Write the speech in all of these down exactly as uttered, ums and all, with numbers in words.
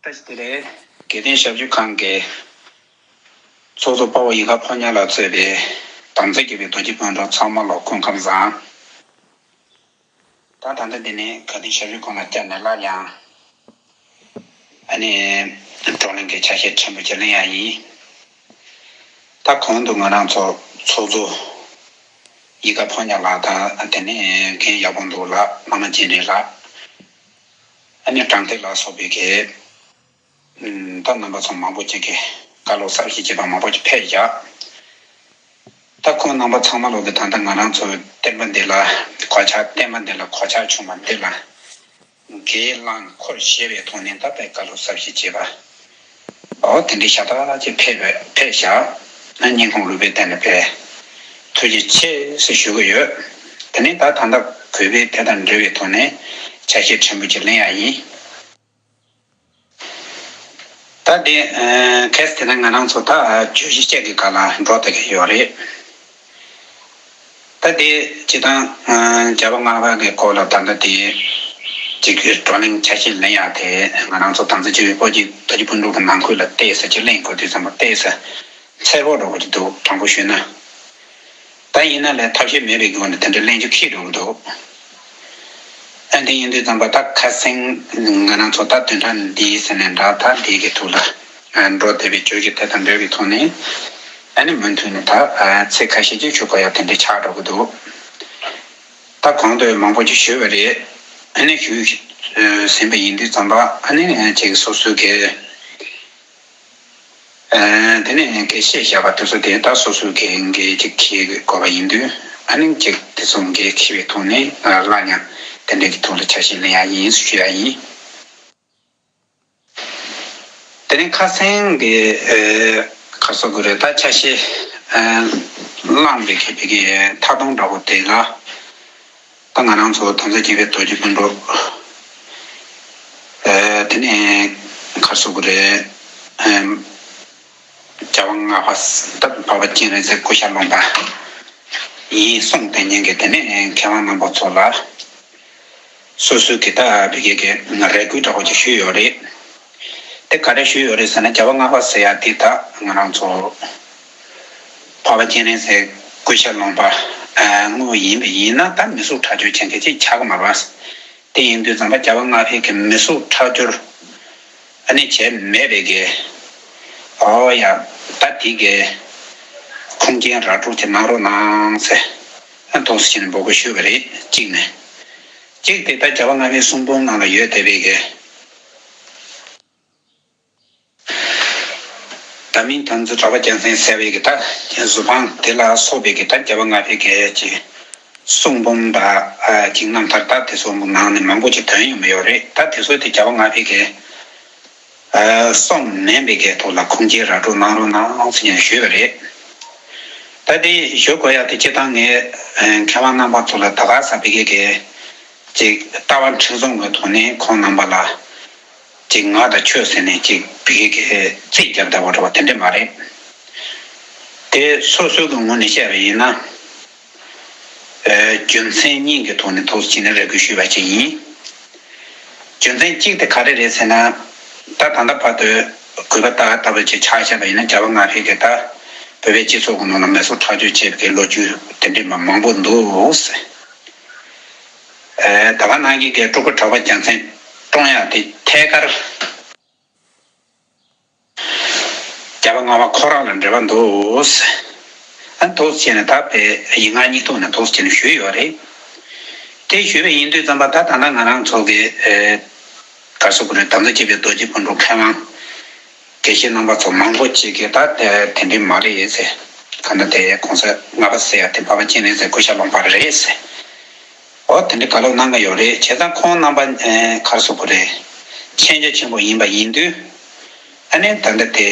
དེ་རེད། དགེ་ལྡན་ཞབས་ཞུ་ཁང་གི་ཚོགས་གཙོ་དཔའ་བོ་ཡིད་དགའ་ཕོ་ཉ་ལགས་གཙོས་པའི་དམ་ཚིག་གི་བའི་རྡོ་རྗེ་སྤུན་གྲོགས་ཚང་མ་ལ་སྐུ་ཁམས་བཟང་། ད་ད་ལྟ་འདི་ནས་དགའ་ལྡན་ཞབས་ཞུ་ཁང་ལ་བསྐྱར་ནས་སླར་ཡང་ཨ་ནི་བགྲོ་གླེང་གི་ཆ་ཤས་ཕྲན་བུ་ཅིག་གླེང་ཡ་ཡིན། ད་གོང་དུ་ང་རང་ཚོ་ཚོགས་གཙོ་ཡིད་དགའ་ཕོ་ཉ་ལགས་དང་དེ་ནས་རྒན་ཡག་པོ་འདུག་ལགས། མ་མ་རྗེ་རིན་ལགས། ཨ་ནི་དྲང་ཐེག་ལ་སོགས་པའི་གི་ད་རྣམ་པ་ཚོ་མང་པོ་ཅིག་གིས་བཀའ་སློབ་ཟབ་ཞིང་རྒྱས་པ་མང་པོ་ཅིག་ཕེབས་བཞག་ད་ཁོང་རྣམ་པ་ཚང་མ་ལོག་གི་ད་ལྟ་ང་རང་ཚོའི་བསྟན་པ་འདི་ལ་གོ་ཆ་བསྟན་པ་འདི་ལ་གོ་ཆ་བྱུང་བ་འདི་ལ་དགེ་བླངས་འཁོར་ཞེས་པའི་ཐོག་ནས་ད་ལྟའི་བཀའ་སློབ་ཟབ་ཞིང་རྒྱས་པ་འོ་དེ་འདྲའི་ཤ་སྟག་ཅིག་ཕེབས་པའི་ཕེབས་བཞག་ན་སྙིང་ཁོང་རུས་པའི་གཏིང་ནས་ཕེབས་ཐུགས་རྗེ་ཆེ་ཟེར་ཞུ་གི་ཡོད། དེ་ནས་ད་ད་ལྟ་གུས་པས་དེ་དང་འབྲེལ་བའི་ཐོག་ནས་ཆ་ཤས་ཕྲན་བུ་ཅིག་གླེང་ཡ་ཡིན། ད་དེ་གལ་སྲིད་དེ་ན་ང་རང་ཚོ་ད་བརྗོད་གཞི་བཅས་ཀྱི་སྒང་ལ་འགྲོ་བསྡད་ཀྱི་ཡོད་རེད། ད་དེ་སྤྱིར་བཏང་རྒྱལ་བ་ལྔ་པ་གི་སྐོར་ལ་ད་ལྟ་དེ་གཅིག་གི་བགྲོ་གླེང་ཆ་ཤས་ལེན་ཡག་དེ་ང་རང་ཚོ་དམ་ཚིག་ཆེ་བའི་སྤོ་སྐྱེས་རྡོ་རྗེ་སྤུན་གྲོགས་ཀྱི་ནང་ཁུལ་ལ་བལྟས་ས་ཅིག་གླེང་དགོས་དུས་ཙམ་པ་བལྟས་ས་འཚེར་པོ་འགྲོ་གི་འདུག་དྲང་པོ་ཞུས་ན། ད་ཡིན་ན་ལས་ཐབས་ཤེས་མེད་པའི་སྒོ་ནས་དེ་འདྲ་གླེང་རྒྱུ་ཁེལ་འགྲོ་གི་འདུག་ཨ་འདི་ཡིན་དུས་ཙམ་པ་ད་ཁ་སེང་ང་རང་ཚོ་ད་བདུན་ཕྲག་འདིའི་ཟེར་ནས་འདྲ་ད་འདི་གི་ཐོག་ལ་འགྲོ་བསྡད་པའི་བརྗོད་གཞི་དེ་དང་འབྲེལ་བའི་ཐོག་ནས་ཨ་ནི་མུ་མཐུད་ནས་ད་ཚིག་ཁ་ཤས་ཅིག་ཞུ་དགོས་ཡ་དེ་འདྲ་ཆགས་འགྲོ་གི་འདུག་ད་གོང་དུ་མང་པོ་ཅིག་ཞུས་པ་རེད། ཨ་ནི་ཞུས་ཟིན་པ་ཡིན་དུས་ཙམ་པ་ཨ་ནི་ཅིག་སོ་སོའི་གི་དེ་ནས་ངས་བཤད་བཞག་པ་དེ་ཚོ་དེ་ད་སོ་སོའི་གི་འགན་ཅིག་འཁྱེར་དགོས་པ་ཡིན་དུས་ཨ་ནི་ཅིག་དེ་ཚོ་འགན་འཁྱེར་བའི་ཐོག་ནས་སླར་ཡང་དེ་འདྲ་གི་ཐོག་ལ་ཆ་ཤས་ལེན་ཡ་ཡིན་ཞུ་ཡ་ཡིན། དེ་ནས་ཁ་སང་གི་ཁ་སོ་གི་རེད་ད་ཆ་ཤས་བླངས་པའི་གི་བི་གི་མཐའ་སྟོང་འདྲ་པོ་དེ་ལ། ད་ང་རང་ཚོ་དམ་ཚིག་ཆེ་བའི་རྡོ་རྗེ་སྤུན་གྲོགས། ཨ་དེ་ནས་ག་རེ་ཟེར་དགོས་རེད། ཨམ། རྒྱལ་བ་ལྔ་པ་ད་འཕགས་པ་སྤྱན་རས་གཟིགས་སྐུ་ཤ་རློན་པ་ཡིན་གསུངས་དེ་ཉིན་གྱི་དེ་ནས་མཁས་དབང་རྣམ་པ་ཚོ་ལ་སོ་སོའི་གི་ད་བི་གེ་གི་རེ་སྐུལ་འདྲ་པོ་ཅིག་ཞུས་ཡོད་རེད། དེ་ག་རེ་ཞུས་ཡོད་རེད་ཟེར་ན་རྒྱལ་བ་ལྔ་པ་ཟེར་ཡ་དེ་ད་ང་རང་ཚོ་འཕགས་པ་སྤྱན་རས་གཟིགས་སྐུ་ཤ་རློན་པ་དངོས་ཡིན་པ་ཡིན་ན་ད་མི་གཟུགས་ཁྲག་སྦྱོར་ཅན་གྱི་ཅིག་ཆགས་ཀྱི་མ་རེད་པ། དེ་ཡིན་དུས་ཙམ་པ་རྒྱལ་བ་ལྔ་པའི་གི་མི་གཟུགས་ཁྲག་སྦྱོར་ཨ་ནི་བྱས་མེད་པའི་གི་ཨོ་ཡ་ད་དེ་གི་ཁུངས་སྐྱེལ་ར་སྤྲོད་ཅིག་གནང་རོགས་གནང་ཟེར་ཨ་འདུག་སེ་བྱས་ནས་འབོད་སྐུལ་ཞུས་པ་རེད་གཅིག་ནས། གཅིག་དེ་ད་རྒྱལ་བ་ལྔ་པའི་གསུང་འབུམ་ནང་ལ་ཡོད་བསྡད་པའི་གི་ད་མིན་དམ་ཚིག་གྲགས་པ་རྒྱལ་མཚན་ཟེར་བའི་གི་ད་གཟུ་དཔང་དེ་ལ་སོགས་པའི་གི་ད་རྒྱལ་བ་ལྔ་པའི་གི་ཅིག་གསུང་འབུམ་དང་ཅིག་རྣམ་ཐར་ད་དེ་ཚོ་ནང་ནས་མང་པོ་ཅིག་ཐོན་ཡོང་གི་ཡོད་རེད། ད་དེ་ཚོ་དེ་རྒྱལ་བ་ལྔ་པའི་གི་གསུང་མིན་པའི་གི་ཐོག་ལ་ཁུངས་སྐྱེལ་ར་སྤྲོད་གནང་རོགས་གནང་ཟེར་ནས་ཞུས་པ་རེད། ད་དེ་ཞུ་དགོས་ཡ་དེ་སྤྱིར་བཏང་ངས་མཁས་དབང་རྣམ་པ་ཚོ་ལ་ད་ག་ས་བི་གི་གི་ཅིག་ལྟ་བ་མཁྲེགས་བཟུང་གི་ཐོག་ནས་ཁོང་རྣམ་པ་ལ་ཅིག་ངག་དང་ཆོས་ཟེར་ནས་ཅིག་བི་གི་གི་རྩིས་རྒྱབ་བསྡད་པ་འདྲ་བ་དེ་འདྲ་མ་རེད། དེ་སོ་སོའི་གི་ངོས་ནས་བཤད་པ་ཡིན་ན། རྒྱུ་མཚན་གཉིས་ཀྱི་ཐོག་ནས་ཐུགས་རྗེ་ཆེ་ནས་རེ་སྐུལ་ཞུས་པ་ཅིག་ཡིན། རྒྱུ་མཚན་གཅིག་དེ་ག་རེ་རེད་ཟེར་ན། ད་ད་ལྟ་བར་དུ་གུས་པ་ལྟ་ལྟ་བུ་ཅིག་ཆ་བཞག་པ་ཡིན་ན་རྒྱལ་བ་ལྔ་པའི་གི་ད་བོད་པའི་སྤྱི་ཚོགས་ཀྱི་ནང་ལ་མི་གཟུགས་ཁྲག་སྦྱོར་བྱེད་པའི་གི་ལོ་རྒྱུས་དེ་འདྲ་མ་མང་པོ་འདུག་ཟེར། ད་ག་ནང་བཞིན་གྱི་སྤྲུལ་སྐུ་གྲགས་པ་རྒྱལ་མཚན་བཀྲོངས་ཡག་དེ་ཐད་ཀར། རྒྱལ་བ་ལྔ་པ་ཁོ་རང་ལ་འབྲེལ་བ་འདུག་ཨ་འདུག་བྱས་ནས་ད་དཔེ་ཡིག་ངག་གཉིས་ཐོག་ནས་འདུག་བྱས་ནས་ཞུས་ཡོད་རེད། དེ་ཞུས་པ་ཡིན་དུས་ཙམ་པ་ད་ད་ལྟ་ང་རང་ཚོ་གི་ག་རེ་ཟེར་དགོས་རེད། དམ་ཚིག་ཆེ་བའི་རྡོ་རྗེ་སྤུན་གྲོགས་མཁས་དབང་དགེ་བཤེས་རྣམ་པ་ཚོ་མང་པོ་ཅིག་གིས་ད་དེ་འདྲ་མ་རེད་ཟེར། ག་འདྲ་དེ་གོང་ས་ལྔ་པ་ཟེར་ཡ་དེ་འཕགས་པ་སྤྱན་རས་གཟིགས་སྐུ་ཤ་རློན་པ་རེད་ཟེར། འོ་དེ་འདྲ་བཀའ་སློབ་གནང་གི་ཡོད་རེད། བྱས་ཙང་ཁོང་རྣམ་པ་ག་རེ་ཟེར་དགོས་རེད། མཁྱེན་རྒྱ་ཆེན་པོ་ཡིན་པ་ཡིན་དུས། ཨ་ནི་ད་ལྟ་དེ་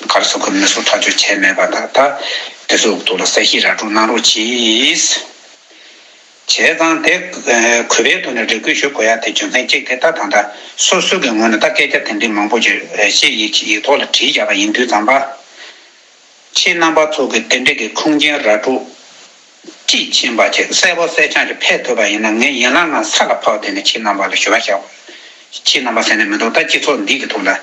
ག་རེ་ཟེར་དགོས་རེད། མི་གཟུགས་ཁྲག་སྦྱོར་བྱས་མེད་པ་དང་ད་དེ་ཚོ་ཐོག་ལ་གསལ་བཤད་ར་སྤྲོད་གནང་རོགས་གྱིས། བྱས་ཙང་དེ་གུས་པའི་ཐོག་ནས་རེ་སྐུལ་ཞུ་དགོས་ཡ་དེ་རྒྱུ་མཚན་གཅིག་དེ་ད་ད་ལྟ་སོ་སོ་གི་ངོས་ནས་ད་སྐད་ཆ་དེ་འདྲའི་མང་པོ་ཅིག་བཤད་ཡིག་ཡིག་ཐོག་ལ་བྲིས་བཞག་པ་ཡིན་དུས་ཙམ་པ། ཁྱེད་རྣམ་པ་ཚོ་གི་དེ་འདྲ་གི་ཁུངས་སྐྱེལ་ར་སྤྲོད་དཔྱིས་ཕྱིན་པ་ཅིག་གསལ་པོ་གསལ་རྐྱང་ཅིག་ཕེབས་ཐུབ་པ་ཡིན་ན་ངས་ཡན་ལག་ལྔ་ས་ལ་ཕབ་བསྡད་ནས་ཁྱེད་རྣམ་པ་ལ་ཞུ་བ་བཞག་ཁྱེད་རྣམ་པ་ཟེར་ནས་མི་འདུག་ད་སྤྱི་ཚོགས་འདི་གི་ཐོག་ལ་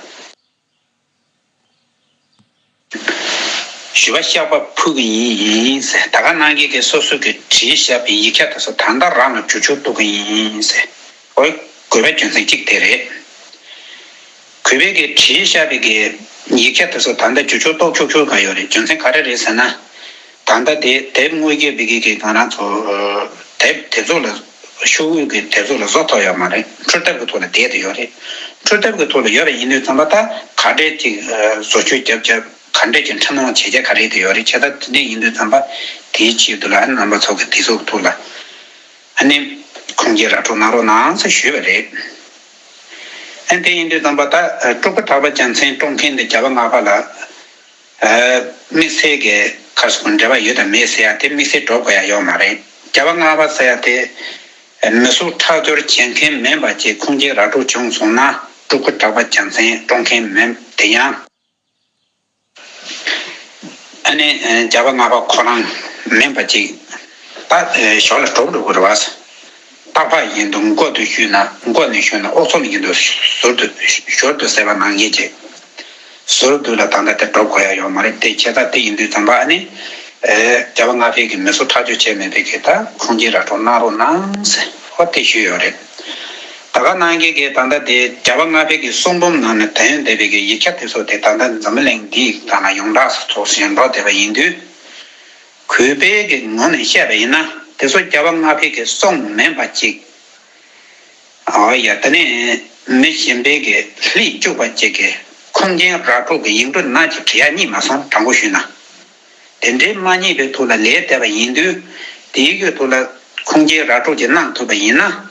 དྲི་བ་བཤགས་པ་ཕུལ་གྱི་ཡིན་ཟེར། ད་ག་ནང་བཞིན་གྱི་སོ་སོ་གི་བྲིས་བཞག་པའི་ཡིག་ཆ་དེ་ཚོ་ད་ལྟ་རང་ལ་འགྱུར་བཅོས་གཏོང་གི་ཡིན་ཟེར། འོ། དགོས་པའི་རྒྱུ་མཚན་གཅིག་དེ་རེད། གུས་པས་ཀྱི་བྲིས་བཞག་པའི་གི་ཡིག་ཆ་དེ་ཚོ་ད་ལྟ་འགྱུར་བཅོས་གཏོང་ཆོག་ཆོག་ག་ཡོད་རེད། རྒྱུ་མཚན་ག་རེ་རེད་ཟེར་ན། ད་ལྟ་དེ་དེབ་དངོས་བརྒྱུད་པའི་གི་གི་ང་རང་ཚོ་དེབ་དེབ་ཚོགས་ལ་ཤོག་བུ་གི་དེབ་ཚོགས་ལ་བཟོ་ཐུབ་ཡོད་མ་རེད། འཕྲུལ་དེབ་ཀྱི་ཐོག་ལ་བསྡད་དེ་ཡོད་རེད། འཕྲུལ་དེབ་ཀྱི་ཐོག་ལ་ཡོད་པ་ཡིན་དུས་ཙམ་པ་ད་ག་འདྲས་ཅིག་བཟོ་བཅོས་རྒྱབ་རྒྱབ་ག་འདྲས་ཀྱི་འཕྲི་སྣོན་བྱེད་རྒྱུ་ག་རེ་དེ་ཡོད་རེད། བྱས་ཙང་དེ་འདྲས་ཡིན་དུས་ཙམ་པ་དེའི་ཆེད་དུ་ལ་རྣམ་པ་ཚོ་གི་དེབ་ཚོགས་ཐོག་ལ་ཨ་ནི་ཁུངས་སྐྱེལ་ར་སྤྲོད་གནང་རོགས་གནང་ཟེར་ཞུས་པ་རེད། ཨ་དེ་ཡིན་དུས་ཙམ་པ་ད་སྤྲུལ་སྐུ་གྲགས་པ་རྒྱལ་མཚན་བཀྲོངས་མཁན་དེ་རྒྱལ་བ་ལྔ་པ་ལ་དམིགས་བསལ་གྱི་ཁ་སང་འབྲེལ་བ་ཡོད་དམ་མེད་ཟེར་ཡ་དེ་དམིགས་བསལ་སྒྲོག་དགོས་ཡ་ཡོད་མ་རེད། རྒྱལ་བ་ལྔ་པ་ཟེར་ཡ་དེ་མི་གསོད་ཁྲག་སྦྱོར་བྱེད་མཁན་མིན་པ་ཅིག་ཁུངས་སྐྱེལ་ར་སྤྲོད་བྱུང་སོང་ན་སྤྲུལ་སྐུ་གྲགས་པ་རྒྱལ་མཚན་བཀྲོངས་མཁན་མིན། དེ་ཡང་ཨ་ནི་རྒྱལ་བ་ལྔ་པ་ཁོ་རང་མིན་པ་ཅིག་ད་ཞོར་ལ་སྒྲོག་འགྲོ་དགོས་རེད་བ། རྟག་པར་ཡིན་དུས་མགོ་དུ་གཞུས་ན་མགོ་ནས་གཞུས་ན་ཨོག་ཚོམ་ཡིན་དུས་ཟུར་དུ་ཞོར་དུ་ཟེར་བ་ནང་བཞིན་བྱས། ཟུར་དུ་ལ་ད་ལྟ་དེ་སྒྲོག་དགོས་ཡ་ཡོད་མ་རེད། དེ་བྱས་ཙང་དེ་ཡིན་དུས་ཙམ་པ་ཨ་ནི་རྒྱལ་བ་ལྔ་པའི་གི་མི་གསོད་ཁྲག་སྦྱོར་བྱས་མེད་པའི་གི་ད་ཁུངས་སྐྱེལ་ར་སྤྲོད་གནང་རོགས་གནང་ཟེར་ཧོ་དེ་ཞུས་ཡོད་རེད། ད་ག་ནང་བཞིན་གི་ད་ལྟ་དེ་རྒྱལ་བ་ལྔ་པའི་གི་གསུང་འབུམ་ནང་ནས་དོན་འདས་པའི་གི་ཡིག་ཆ་དེ་ཚོ་དེ་ད་ལྟ་འཛམ་བུ་གླིང་འདིའི་སྒང་ལ་ཡོངས་གྲགས་སུ་ཚོགས་ཞེན་འགྲོ་བསྡད་པ་ཡིན་དུས། གུས་པའི་གི་ངོས་ནས་བཤད་པ་ཡིན་ན་དེ་ཚོ་རྒྱལ་བ་ལྔ་པའི་གི་གསུང་མིན་པ་ཅིག་ཨོ་ཡ། དེ་ནས་མི་གཞན་པའི་གི་ལྷད་བཅུག་པ་ཅིག་གི་ཁུངས་སྐྱེལ་ར་སྤྲོད་ཀྱི་ཡིག་འབྲུ་སྣ་གཅིག་བྲི་ཡ་རྙེད་མ་སོང་། དྲང་པོ་ཞུས་ན། དེ་འདྲའི་མ་རྙེད་པའི་ཐོག་ལ་ལས་བསྡད་པ་ཡིན་དུས། དེའི་གི་ཐོག་ལ་ཁུངས་སྐྱེལ་ར་སྤྲོད་ཅིག་གནང་ཐུབ་པ་ཡིན་ན།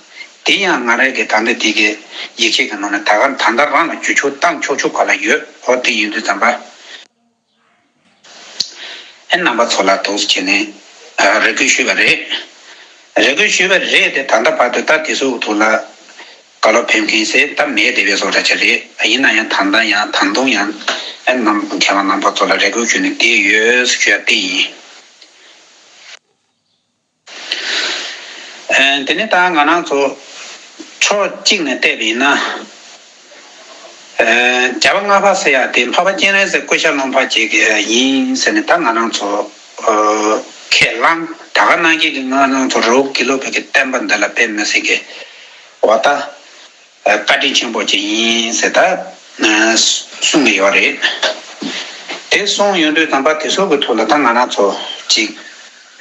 དེ་ཡང་ང་རང་གི་ད་ལྟ་དེ་གི་ཡིག་ཆའི་གི་ནང་ནས་ད་ག་ད་ལྟ་རང་ལ་འགྱུར་བཅོས་བཏང་ཆོག་ཆོག་ག་ལ་ཡོད། ཨོ་དེ་ཡིན་དུས་ཙམ་པ། ཨེ་རྣམ་པ་ཚོ་ལ་དོགས་ཟོན་བྱས་ནས་རེ་སྐུལ་ཞུས་པ་རེད། རེ་སྐུལ་ཞུས་པ་རེད་དེ་ད་ལྟ་བར་དུ་ད་དེ་ཚོའི་ཐོག་ལ་བཀའ་སློབ་ཕེབས་མཁན་ཟེར་ད་མེད་བསྡད་པའི་བཟོ་འདྲ་ཅིག་རེད། ཡིན་ན་ཡང་ད་ལྟ་ཡང་ད་དུང་ཡང་ཨེ་རྣམ་མཁས་པ་རྣམ་པ་ཚོ་ལ་རེ་སྐུལ་ཞུས་ནས་བསྡད་ཡོད་ཞུ་ཡ་དེ་ཡིན། ཨ། དེ་ནས་ད་ང་རང་ཚོ་ཕྱོགས་གཅིག་ནས་བལྟས་པ་ཡིན་ན། ཨ། རྒྱལ་བ་ལྔ་པ་ཟེར་ཡ་དེ་འཕགས་པ་སྤྱན་རས་གཟིགས་སྐུ་ཤ་རློན་པ་ཅིག་ཡིན་ཟེར་ནས་ད་ང་རང་ཚོ་ཨ། ཁས་བླངས། ད་ག་ནང་བཞིན་གྱི་ང་རང་ཚོ་རི་བོ་དགེ་ལུགས་པའི་གི་བསྟན་པ་འདི་ལ་དཔེ་མི་སྲིད་ཀྱི་འོ་ད། བཀའ་དྲིན་ཆེན་པོ་ཅིག་ཡིན་ཟེར་ད་གསུང་གི་ཡོད་རེད། དེ་གསུང་ཡོང་དུས་ཙམ་པ་དེ་ཚོ་གི་ཐོག་ལ་ད་ང་རང་ཚོ་ཅིག་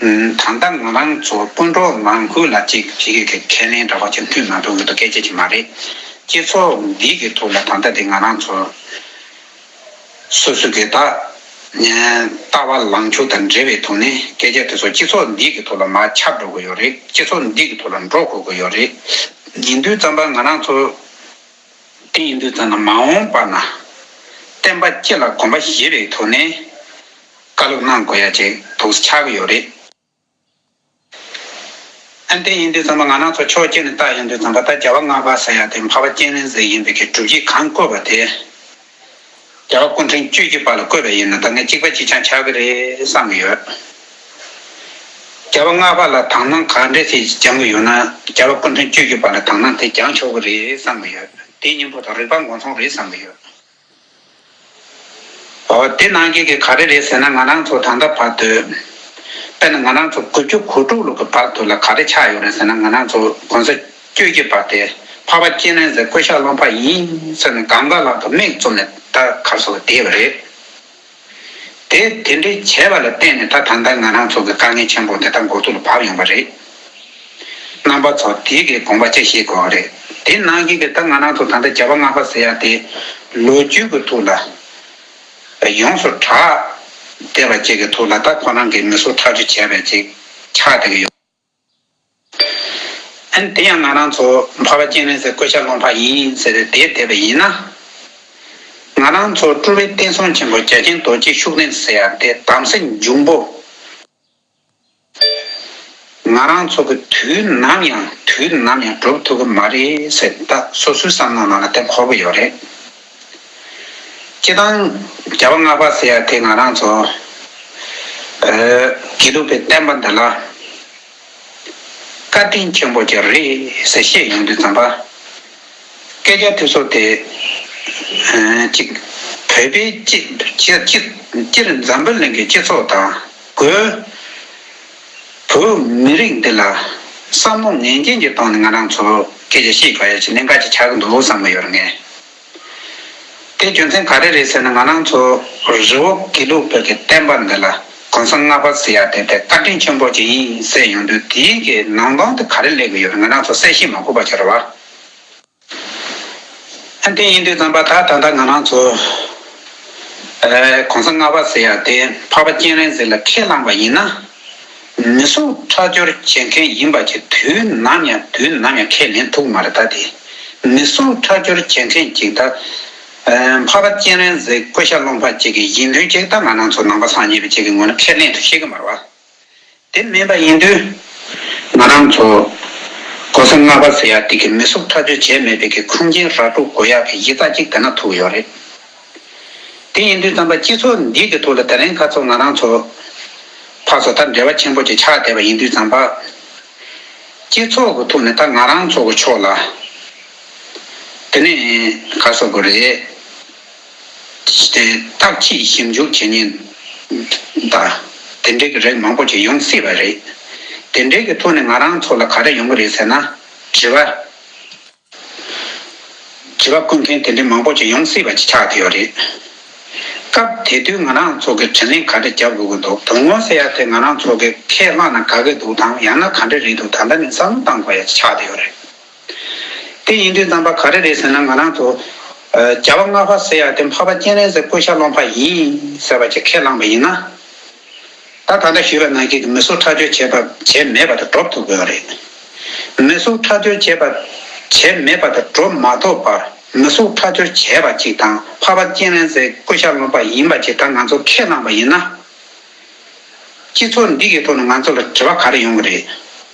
ད་ལྟ་ང་རང་ཚོ་སྤུན་གྲོགས་ནང་ཁུལ་ལ་ཅིག་ཅིག་གི་ཁས་ལེན་འདྲ་བ་ཅིག་མཐུན་མ་མཐུན་གི་ཐོག་སྐད་ཆ་ཅིག་མ་རེད། སྤྱི་ཚོགས་འདི་གི་ཐོག་ལ་ད་ལྟ་དེ་ང་རང་ཚོ་སོ་སོ་གི་ད་ལྟ་བ་ལངས་ཕྱོགས་དང་འབྲེལ་བའི་ཐོག་ནས་སྐད་ཆ་དེ་ཚོ་སྤྱི་ཚོགས་འདི་གི་ཐོག་ལ་མར་ཁྱབ་འགྲོ་གི་ཡོད་རེད། སྤྱི་ཚོགས་འདི་གི་ཐོག་ལ་འགྲོ་དགོས་ཀྱི་ཡོད་རེད། ཡིན་དུས་ཙམ་པ་ང་རང་ཚོ་དེ་ཡིན་དུས་ཙམ་ན་མ་འོངས་པ་ན་བསྟན་པ་སྤྱི་ལ་གོམ་པ་བཞི་པའི་ཐོག་ནས་བཀའ་སློབ་གནང་དགོས་ཡ་ཅིག་འདུག་ཆགས་ཀྱི་ཡོད་རེད། ཨ། དེ་ཡིན་དུས་ཙམ་པ་ང་རང་ཚོ་ཕྱོགས་གཅིག་ནས་བལྟ་ཡོང་དུས་ཙམ་པ་ད་རྒྱལ་བ་ལྔ་པ་ཟེར་ཡ་དེ་འཕགས་པ་སྤྱན་རས་གཟིགས་ཡིན་པའི་གི་སྒྲུབ་བྱེད་གང་བཀོད་པ་དེ། རྒྱལ་བ་སྐུ་ཕྲེང་བཅུ་བཞི་པ་ལ་བཀོད་པ་ཡིན་ན་ད་ངས་གཅིག་པ་གཅིག་རྐྱང་ཆགས་ཀྱི་རེད་བསམ་གྱི་ཡོད། རྒྱལ་བ་ལྔ་པ་ལ་དག་སྣང་ག་འདྲས་ཞིག་སྦྱང་གི་ཡོད་ན་རྒྱལ་བ་སྐུ་ཕྲེང་བཅུ་བཞི་པ་ལ་དག་སྣང་དེ་སྦྱང་ཆོག་གི་རེད་བསམ་གྱི་ཡོད། དེའི་སྙིང་པོ་དང་རིགས་པ་འགོ་མཚུངས་རེད་བསམ་གྱི་ཡོད། འོ་དེ་ནང་བཞིན་གྱི་ག་རེ་རེད་ཟེར་ན་ང་རང་ཚོ་ད་ལྟ་བར་དུ། དཔེར་ན་ང་རང་ཚོ་དགུ་བཅུ་གོ་དྲུག་ལོ་གི་བར་དུ་ལ་ག་རེ་ཆགས་ཡོད་རེད་ཟེར་ན་ང་རང་ཚོ་གོང་ས་བཅུ་བཞི་པ་དེ་འཕགས་པ་སྤྱན་རས་གཟིགས་སྐུ་ཤ་རློན་པ་ཡིན་ཟེར་ནས་གང་ག་ལག་ཏུ་མིག་བཙུམ་ནས་ད་གར་སོང་བསྡད་པ་རེད། དེ་དེ་འདྲའི་བྱས་པ་ལ་བརྟེན་ནས་ད་ད་ལྟ་ང་རང་ཚོ་གི་དཀའ་ངལ་ཆེན་པོ་དེ་ད་འགོ་ཐུག་ལ་བབས་ཡོང་པ་རེད། རྣམ་པ་ཚོ་དེ་གའི་དགོངས་པ་ཅི་བཞེས་དགོས་རེད། དེ་ནང་བཞིན་གྱི་ད་ང་རང་ཚོ་ད་ལྟ་རྒྱལ་བ་ལྔ་པ་ཟེར་ཡ་དེ་ལོ་རྒྱུས་ཀྱི་ཐོག་ལ་ཡོངས་སུ་གྲགས་བསྡད་པ་ཅིག་གི་ཐོག་ལ་ད་ཁོ་རང་གིས་མི་གསོད་ཁྲག་སྦྱོར་བྱས་པ་ཅིག་ཆགས་བསྡད་ཀྱི་ཡོད། ཨ་ནི་དེ་ཡང་ང་རང་ཚོ་འཕགས་པ་སྤྱན་རས་གཟིགས་སྐུ་ཤ་རློན་པ་ཡིན་ཟེར་ཏེ་དེ་བསྡད་པ་ཡིན་ན། ང་རང་ཚོ་སྤྲུལ་པའི་བསྟན་སྲུང་ཆེན་པོ་རྒྱལ་ཆེན་རྡོ་རྗེ་ཤུགས་ལྡན་ཟེར་ཡ་དེ་དམ་སྲི་འབྱུང་པོ། ང་རང་ཚོ་གི་དུས་ནམ་ཡང་དུས་ནམ་ཡང་འགྲུབ་ཐུབ་ཀྱི་མ་རེད་ཟེར་ད་སོ་སོའི་བསམ་བློ་ནང་ལ་དེ་འཁོར་གྱི་ཡོད་རེད། སྤྱིར་བཏང་རྒྱལ་བ་ལྔ་པ་ཟེར་ཡ་དེ་ང་རང་ཚོ་ཨ་དགེ་ལུགས་པའི་བསྟན་པ་འདི་ལ་བཀའ་དྲིན་ཆེན་པོ་ཅིག་རེད་ཟེར་བཤད་ཡོང་དུས་ཙམ་པ། སྐད་ཆ་དེ་ཚོ་དེ་ཨ་ཅིག་བོད་ བོད་པའི་སྤྱི་སྤྱི་སྤྱི་སྤྱིར་འཛམ་བུ་གླིང་གི་སྤྱི་ཚོགས་དང་། བོད་བོད་མི་རིགས་འདི་ལ་བསམ་བློ་ནན་ཏན་གྱི་ཐོག་ནས་ང་རང་ཚོ་སྐད་ཆ་བཤད་དགོས་ཡ་ཅིག་གནད་འགག་ཅིག་ཆགས་ཀྱི་འདུག་བསམ་གྱི་ཡོད་རེད་ངས། དེ་རྒྱུ་མཚན་ག་རེ་རེད་ཟེར་ན། ང་རང་ཚོ་རི་བོ་དགེ་ལུགས་པའི་གི་བསྟན་པ་འདི་ལ་གོང་ས་ལྔ་པ་ཟེར་ཡ་དེ་དེ་བཀའ་དྲིན་ཆེན་པོ་ཅིག་ཡིན་ཟེར་ཡོང་དུས། དེའི་གི་ནང་དོན་དེ་ག་རེ་སླེབས་ཀྱི་ཡོད་རེད། ང་རང་ཚོ་གསལ་བཤད་མ་དགོས་པ་ཅིག་རེད་བ། ཨ། དེ་ཡིན་དུས་ཙམ་པ་ད་ད་ལྟ་ང་རང་ཚོ་ཨ་གོང་ས་ལྔ་པ་ཟེར་ཡ་དེ་འཕགས་པ་སྤྱན་རས་གཟིགས་ལ་ཁས་བླངས་པ་ཡིན་ན། མི་གཟུགས་ཁྲག་སྦྱོར་བྱེད་མཁན་ཡིན་པ་ཅིག་དུས་ནམ་ཡང་དུས་ནམ་ཡང་ཁས་ལེན་ཐུབ་ཀྱི་མ་རེད། ད་དེ་མི་གཟུགས་ཁྲག་སྦྱོར་བྱེད་མཁན་ཅིག་ད་ཨ་འཕགས་པ་སྤྱན་རས་གཟིགས་སྐུ་ཤ་རླུང་འཕར་ཅིག་གི་ཡིན་དོན་ཅིག་ད་ང་རང་ཚོ་ནང་པ་སངས་རྒྱས་པ་ཅིག་གི་ངོས་ནས་ཁས་ལེན་དུ་བཤད་ཀྱི་མ་རེད་བ། དེ་མིན་པ་ཡིན་དུས། ང་རང་ཚོ་གོང་ས་ལྔ་པ་ཟེར་ཡ་དེ་གི་མི་གཟུགས་ཁྲག་སྦྱོར་བྱས་མེད་པའི་གི་ཁུངས་སྐྱེལ་ར་སྤྲོད་དགོས་ཡག་གི་ཡིག་ཚགས་གཅིག་དེ་ན་ཐུག་ཡོད་རེད། དེ་ཡིན་དུས་ཙམ་པ་སྤྱི་ཚོགས་འདི་གི་ཐོག་ལ་དེ་རིང་ཁ་ཚོ་ང་རང་ཚོ་ཕར་ཚུར་ད་འབྲེལ་བ་ཆེན་པོ་ཅིག་ཆགས་བསྡད་པ་ཡིན་དུས་ཙམ་པ། སྤྱི་ཚོགས་ཀྱི་ཐོག་ནས་ད་ང་རང་ཚོ་གི་ཕྱོགས་ལ་དེ་ནས་ག་རེ་ཟེར་དགོས་རེད། དེ་བརྟག་དཔྱད་ཞིབ་འཇུག་བྱེད་མཁན་དང་དེ་འདྲའི་གི་རིགས་མང་པོ་ཅིག་ཡོང་སྲིད་པ་རེད། དེ་འདྲའི་གི་ཐོག་ནས་ང་རང་ཚོ་ལ་ག་རེ་ཡོང་གི་རེད་ཟེར་ན། དྲི་བ་དྲི་བ་བཀོད་མཁན་དེ་འདྲའི་མང་པོ་ཅིག་ཡོང་སྲིད་པ་ཅིག་ཆགས་བསྡད་ཡོད་རེད། སྐབས་དེ་དུས་ང་རང་ཚོ་གི་དྲིས་ལན་ག་འདྲ་རྒྱབ་དགོས་ཀྱི་འདུག་དོན་དངོས་ཟེར་ཡ་དེ་ང་རང་ཚོ་གི་ཁས་བླངས་ན་དགའ་གི་འདུག་དང་ཡང་ན་ག་འདྲ་རེད་འདུག་ད་ལྟ་ནས་བསམ་བློ་བཏང་དགོས་ཡ་ཅིག་ཆགས་བསྡད་ཡོད་རེད། དེ་ཡིན་དུས་ཙམ་པ་ག་རེ་རེད་ཟེར་ན། ང་རང་ཚོ་ཨ་རྒྱལ་བ་ལྔ་པ་ཟེར་ཡ་དེ་འཕགས་པ་སྤྱན་རས་གཟིགས་སྐུ་ཤ་རླུང་འཕར་ཡིན་ཟེར་བ་ཅིག་ཁས་བླངས་པ་ཡིན་ན། ད་ད་ལྟ་ཞུས་པ་ནང་བཞིན་གྱི་མི་གཟུགས་ཁྲག་སྦྱོར་བྱས་པ་བྱས་མེད་པ་དེ་སྒྲུབ་ཐུབ་དགོས་པ་རེད། མི་གཟུགས་ཁྲག་སྦྱོར་བྱས་པ་བྱས་མེད་པ་དེ་སྒྲུབ་མ་ཐུབ་པར། མི་གཟུགས་ཁྲག་སྦྱོར་བྱས་པ་ཅིག་དང་འཕགས་པ་སྤྱན་རས་གཟིགས་སྐུ་ཤ་རླུང་འཕར་ཡིན་པ་ཅིག་ད་ང་ཚོ་ཁས་བླངས་པ་ཡིན་ན། སྤྱི་ཚོགས་འདི་གི་ཐོག་ནས་ང་ཚོ་ལ་དྲི་བ་ག་རེ་ཡོང་གི་རེད།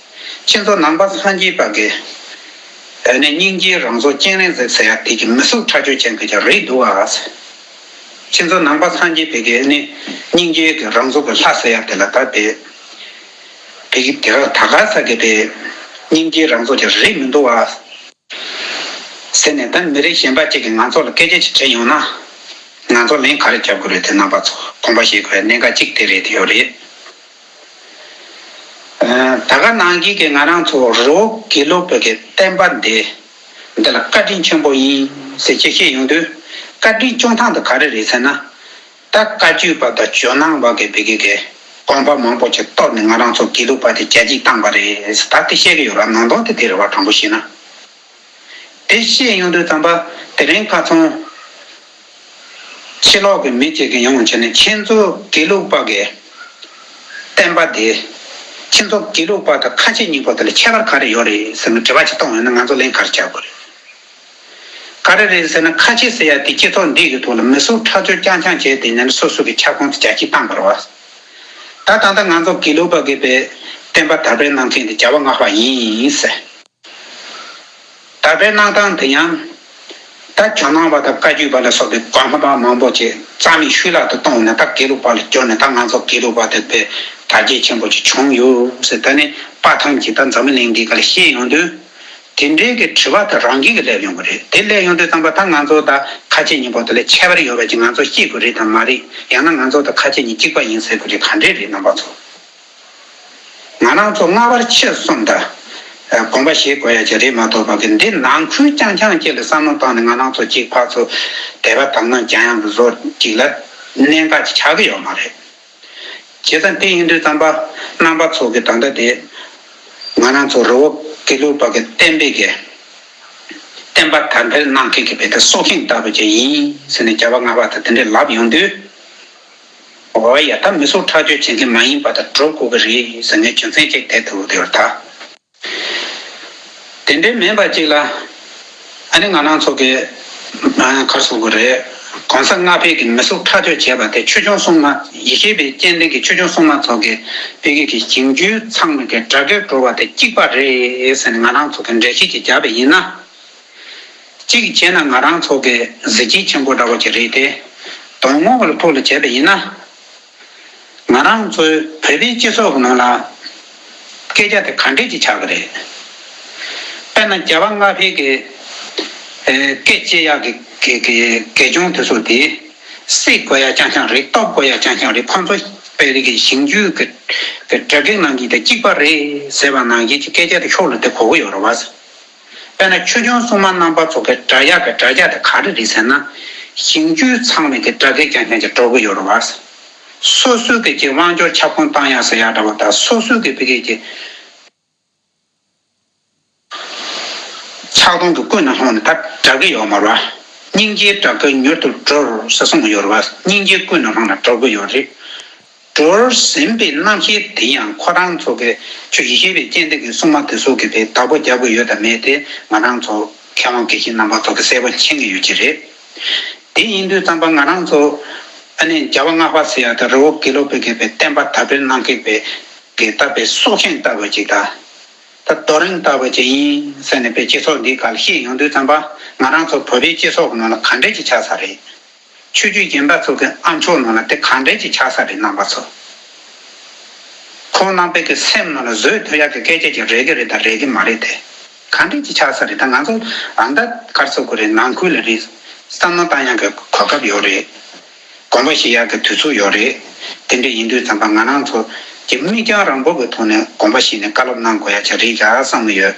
ཁྱེད་ཚོ་ནང་པ་སངས་རྒྱས་པ་གི་ཨ་ནི་སྙིང་རྗེའི་རང་གཟུགས་སྤྱན་རས་གཟིགས་ཟེར་ཡ་དེ་གི་མི་གཟུགས་ཁྲག་སྦྱོར་ཅན་གི་ཅིག་རེད་འདུག་ཨ། ཁྱེད་ཚོ་ནང་པ་སངས་རྒྱས་པའི་གི་ཨ་ནི་སྙིང་རྗེ་གི་རང་གཟུགས་གི་ལྷ་ཟེར་ཡ་དེ་ལ་ད་དཔེ་བོད་ཀྱི་དེ་ག་ད་ག་ས་གི་དེ་སྙིང་རྗེའི་རང་གཟུགས་ཅིག་རེད་མི་འདུག་ཨ་ཟེར་ནས། ད་མི་རིགས་གཞན་པ་ཅིག་གིས་ང་ཚོ་ལ་སྐད་ཆ་ཅིག་དྲིས་ཡོང་ན། ང་ཚོ་ལན་ག་རེ་རྒྱབ་དགོས་རེད་དེ། རྣམ་པ་ཚོ་དགོངས་པ་བཞེས་དགོས་པའི་གནད་འགག་གཅིག་དེ་རེད། དེ་ཡོད་རེད། ཨ་ད་ག་ནང་བཞིན་གྱི་ང་རང་ཚོ་རི་བོ་དགེ་ལུགས་པའི་གི་བསྟན་པ་འདི་འདི་ལ་བཀའ་དྲིན་ཆེན་པོ་ཡིན་ཟེར་ཅིག་བཤད་ཡོང་དུས། བཀའ་དྲིན་སྐྱོང་སྟངས་དེ་ག་རེ་རེད་ཟེར་ན། ད་བཀའ་བརྒྱུད་པ་དང་ཇོ་ནང་པ་གི་བོད་ཀྱི་གི་དགོན་པ་མང་པོ་ཅིག་གཏོར་ནས་ང་རང་ཚོ་དགེ་ལུགས་པ་དེ་རྒྱ་སྐྱེད་བཏང་པ་རེད་ཟེར། ད་དེ་བཤད་ཀྱི་ཡོད་ར། ནང་དོན་དེ་དེ་རེད་བ། དྲང་པོ་བཤད་ན། དེ་བཤད་ཡོང་དུས་ཙམ་པ་དེ་རིང་ཁ་སང་ཕྱི་ལོགས་ཀྱི་མི་གཅིག་གིས་ཡོང་བྱས་ནས། ཁྱེད་ཚོ་དགེ་ལུགས་པ་གི་བསྟན་པ་དེ། ཁྱེད་ཚོ་དགེ་ལུགས་པ་དང་ཁ་ཆེ་གཉིས་པོ་དེ་ལ་ཁྱད་པར་ག་རེ་ཡོད་རེད་ཟེར་ནས་དྲི་བ་ཅིག་བཏང་ཡོང་ན། ང་ཚོ་ལན་ག་རེ་རྒྱག་དགོས་རེད། ག་རེ་རེད་ཟེར་ན། ཁ་ཆེ་ཟེར་ཡ་དེ་སྤྱི་ཚོགས་འདི་གི་ཐོག་ལ་མི་གཟུགས་ཁྲག་སྦྱོར་རྐྱང་རྐྱང་བྱས་ཏེ་ནས་སོ་སོ་གི་ཁྱབ་ཁོངས་སུ་རྒྱ་སྐྱེད་བཏང་པ་རེད་བ། ད་ད་ལྟ་ང་ཚོ་དགེ་ལུགས་པ་གི་པའི་བསྟན་པ་དར་སྤེལ་གནང་མཁན་དེ་རྒྱལ་བ་ལྔ་པ་ཡིན་ཟེར། དར་སྤེལ་གནང་སྟངས་དེ་ཡང་། ད་ཇོ་ནང་པ་དང་བཀའ་བརྒྱུད་པ་ལ་སོགས་པའི་དགོན་པ་མང་པོ་ཅིག་རྩ་མེད་ཤུལ་བརླག་ཏུ་བཏང་ནས། ད་དགེ་ལུགས་པ་ལ་བསྒྱུར་ནས། ད་ང་ཚོ་དགེ་ལུགས་པ་དེ་པའི་དར་རྒྱས་ཆེན་པོ་ཅིག་བྱུང་ཡོད་ཟེར། ད་ནི་པ་ཐམས་ཅད་ད་འཛམ་བུ་གླིང་འདི་ག་ལ་བཤད་ཡོང་དུས། དེ་འདྲའི་གི་དྲི་བ་དེ་རང་གིས་གི་སླེབས་ཡོང་གི་རེད། དེ་སླེབས་ཡོང་དུས་ཙམ་པ་ད་ང་ཚོ་དང་ཁ་ཆེ་གཉིས་པོ་དེ་ལ་ཁྱད་པར་ཡོད་པ་ཅིག་ང་ཚོ་བཤད་དགོས་རེད་དམ་མ་རེད། ཡང་ན་ང་ཚོ་དང་ཁ་ཆེ་གཉིས་གཅིག་པ་ཡིན་ཟེར་དགོས་རེད། ག་འདྲས་རེད། རྣམ་པ་ཚོ། ང་རང་ཚོ་སྔ་བར་ཕྱི་གསུམ་ད་དགོངས་པ་བཞེས་དགོས་ཡ་ཅིག་རེད་མ་གཏོགས་པ་གི་འདི་ནང་ཁུལ་རྐྱང་རྐྱང་ཅིག་ལ་བསམ་བློ་བཏང་ནས་ང་རང་ཚོ་གཅིག་ཕར་ཚུར་དད་པ་དག་སྣང་རྒྱག་ཡག་གི་བཟོ་ཅིག་ལ་གནད་འགག་ཅིག་ཆགས་ཀྱི་ཡོད་མ་རེད། བྱས་ཙང་དེ་ཡིན་དུས་ཙམ་པ་རྣམ་པ་ཚོ་གི་ད་ལྟ་དེ་ང་རང་ཚོ་རི་བོ་དགེ་ལུགས་པ་གི་བསྟན་པའི་གི་བསྟན་པ་དར་སྤེལ་གནང་མཁན་གྱི་བོད་དེ་སྲོག་ཤིང་ལྟ་བུ་ཅིག་ཡིན་ཟེར་ནས་རྒྱལ་བ་ལྔ་པ་དང་དེ་འདྲས་ལབ་ཡོང་དུས། འོ་ཡ། ད་མི་གཟུགས་ཁྲག་སྦྱོར་བྱེད་མཁན་མ་ཡིན་པ་དེ་སྒྲུབ་དགོས་ཀྱི་རེད་ཟེར་ནས་རྒྱུ་མཚན་གཅིག་དེ་ཐུག་དེ་བར་ད། དེ་འདྲའི་མིན་པ་གཅིག་ལ། ཨ་ནི་ང་རང་ཚོ་གི་ཨ་ག་རེ་ཟེར་དགོས་རེད། གོང་ས་ལྔ་པའི་གི་མི་གཟུགས་ཁྲག་སྦྱོར་བྱས་པ་དེ་ཆོས་སྐྱོང་སྲུང་མ། ཡེ་ཤེས་པའི་སྤྱན་ལྡན་གྱི་ཆོས་སྐྱོང་སྲུང་མ་ཚོ་གི་བོད་ཀྱི་གི་ཞིབ་འཇུག་ཚང་མ་གི་གྲ་སྒྲིག་འགྲོ་བ་དེ་གཅིག་པ་རེད་ཟེར་ནས་ང་རང་ཚོ་གི་འགྲེལ་བཤད་ཅིག་བརྒྱབ་པ་ཡིན་ན། གཅིག་བྱས་ན་ང་རང་ཚོ་གི་གཟི་བརྗིད་ཆེན་པོ་འདྲ་བོ་ཅིག་རེད་དེ། དོན་དངོས་ལ་ཐུགས་ལ་བྱས་པ་ཡིན་ན། ང་རང་ཚོའི་བོད་པའི་སྤྱི་ཚོགས་ཀྱི་ནང་ལ་སྐད་ཆ་དེ་ག་འདྲས་ཅིག་ཆགས་ཀྱི་རེད། དཔེར་ན་རྒྱལ་བ་ལྔ་པའི་གི་ཨེ་སྐད་བཅད་ཡག་གི་གི་གི་དགེ་སྦྱོང་དེ་ཚོ་དེ་ སྲིད་དགོས་ཡ་རྐྱང་རྐྱང་རེད། སྟོབས་དགོས་ཡ་རྐྱང་རྐྱང་རེད། ཁོང་ཚོ་དཔེ་རིག་གི་ཞིང་བཅུའི་གི་གི་དགྲ་བགེགས་རྣམས་ཀྱི་དེ་གཅིག་པ་རེད་ཟེར་བ་ནང་བཞིན་གྱི་སྐད་ཆ་དེ་ཤོག་ལ་དེ་གོ་གི་ཡོད་རེད་བ། དཔེར་ན་ཆོས་སྐྱོང་སྲུང་མ་རྣམ་པ་ཚོ་གི་དགྲ་ཡག་གི་དགྲ་རྒྱ་དེ་ག་རེ་རེད་ཟེར་ན། ཞིང་བཅུ་ཚང་བའི་གི་དགྲ་བགེགས་རྐྱང་རྐྱང་ཅིག་འགྲོ་གི་ཡོད་རེད་བ། སོ་སོའི་གི་ཅིག་དབང་སྒྱུར་ཁྱབ་ཁོངས་བཏང་ཡག་ཟེར་ཡག་འདྲ་བ་དང་སོ་སོའི་གི་བི་གེ་ཅིག་ཆགས་སྡང་གི་ཀུན་ནས་བསླངས་ནས་ད་དགྲ་གི་ཡོད་མ་རེད་བ། སྙིང་རྗེའི་དགྲ་གི་མྱུར་དུ་སྒྲོལ་ཟེར་གསུངས་ཡོད་རེད་བ། སྙིང་རྗེའི་ཀུན་ནས་བསླངས་ནས་སྒྲོལ་གི་ཡོད་རེད། སྒྲོལ་ཟིན་པའི་རྣམ་ཤེས་དེ་ཡང་ཁོ་རང་ཚོ་གི་ཆོས་ཡེ་ཤེས་པའི་སྤྱན་ལྡན་གྱི་སྲུང་མ་དེ་ཚོ་གི་དེ་བདག་པོ་རྒྱབ་གི་ཡོད་དམ་མེད་དེ་ང་རང་ཚོ་མཁས་དབང་དགེ་བཤེས་རྣམ་པ་ཚོ་གི་གསལ་པོ་མཁྱེན་གི་ཡོད་ཀྱི་རེད། དེ་ཡིན་དུས་ཙམ་པ་ང་རང་ཚོ་ཨ་ནི་རྒྱལ་བ་ལྔ་པ་ཟེར་ཡ་དེ་རི་བོ་དགེ་ལུགས་པའི་གི་བསྟན་པ་དར་སྤེལ་གནང་མཁན་པའི་གི་ལྟ་བའི་སྲོག་ཤིང་ལྟ་བུ་ཅིག་དང་། ད་རྡོ་རིང་ལྟ་བུ་ཅིག་ཡིན་ཟེར་ནས་པའི་སྤྱི་ཚོགས་འདིའི་སྒང་ལ་བཤད་ཡོང་དུས་ཙམ་པ་ང་རང་ཚོ་བོད་པའི་སྤྱི་ཚོགས་ཀྱི་ནང་ལ་ག་འདྲས་ཅིག་ཆགས་ས་རེད། ཆོས་བརྒྱུད་གཞན་པ་ཚོ་གི་ཨ་མཆོག་ནང་ལ་དེ་ག་འདྲས་ཅིག་ཆགས་ས་རེད་རྣམ་པ་ཚོ། ཁོང་རྣམ་པའི་གི་སེམས་ནང་ལ་བཟོད་ཐུབ་ཡག་གི་སྐད་ཆ་ཅིག་རེད་གི་རེད་དང་རེད་གི་མ་རེད་དེ། ག་འདྲས་ཅིག་ཆགས་ས་རེད་ད་ང་ཚོ་ཨ་མདའ་གར་སོ་གི་རེད་ནང་ཁུལ་ལ་རེད། བསམ་བློ་བཏང་ཡག་གི་གོ་སྐབས་ཡོད་རེད། དགོངས་པ་བཞེས་ཡག་གི་དུས་ཚོད་ཡོད་རེད། དེ་འདྲ་ཡིན་དུས་ཙམ་པ་ང་རང་ཚོ་གི་མིག་རྒྱང་རིང་པོ་གི་ཐོག་ནས་དགོངས་པ་བཞེས་ནས་བཀའ་སློབ་གནང་དགོས་ཡག་ཅིག་རེད་ཡ་བསམ་གི་ཡོད།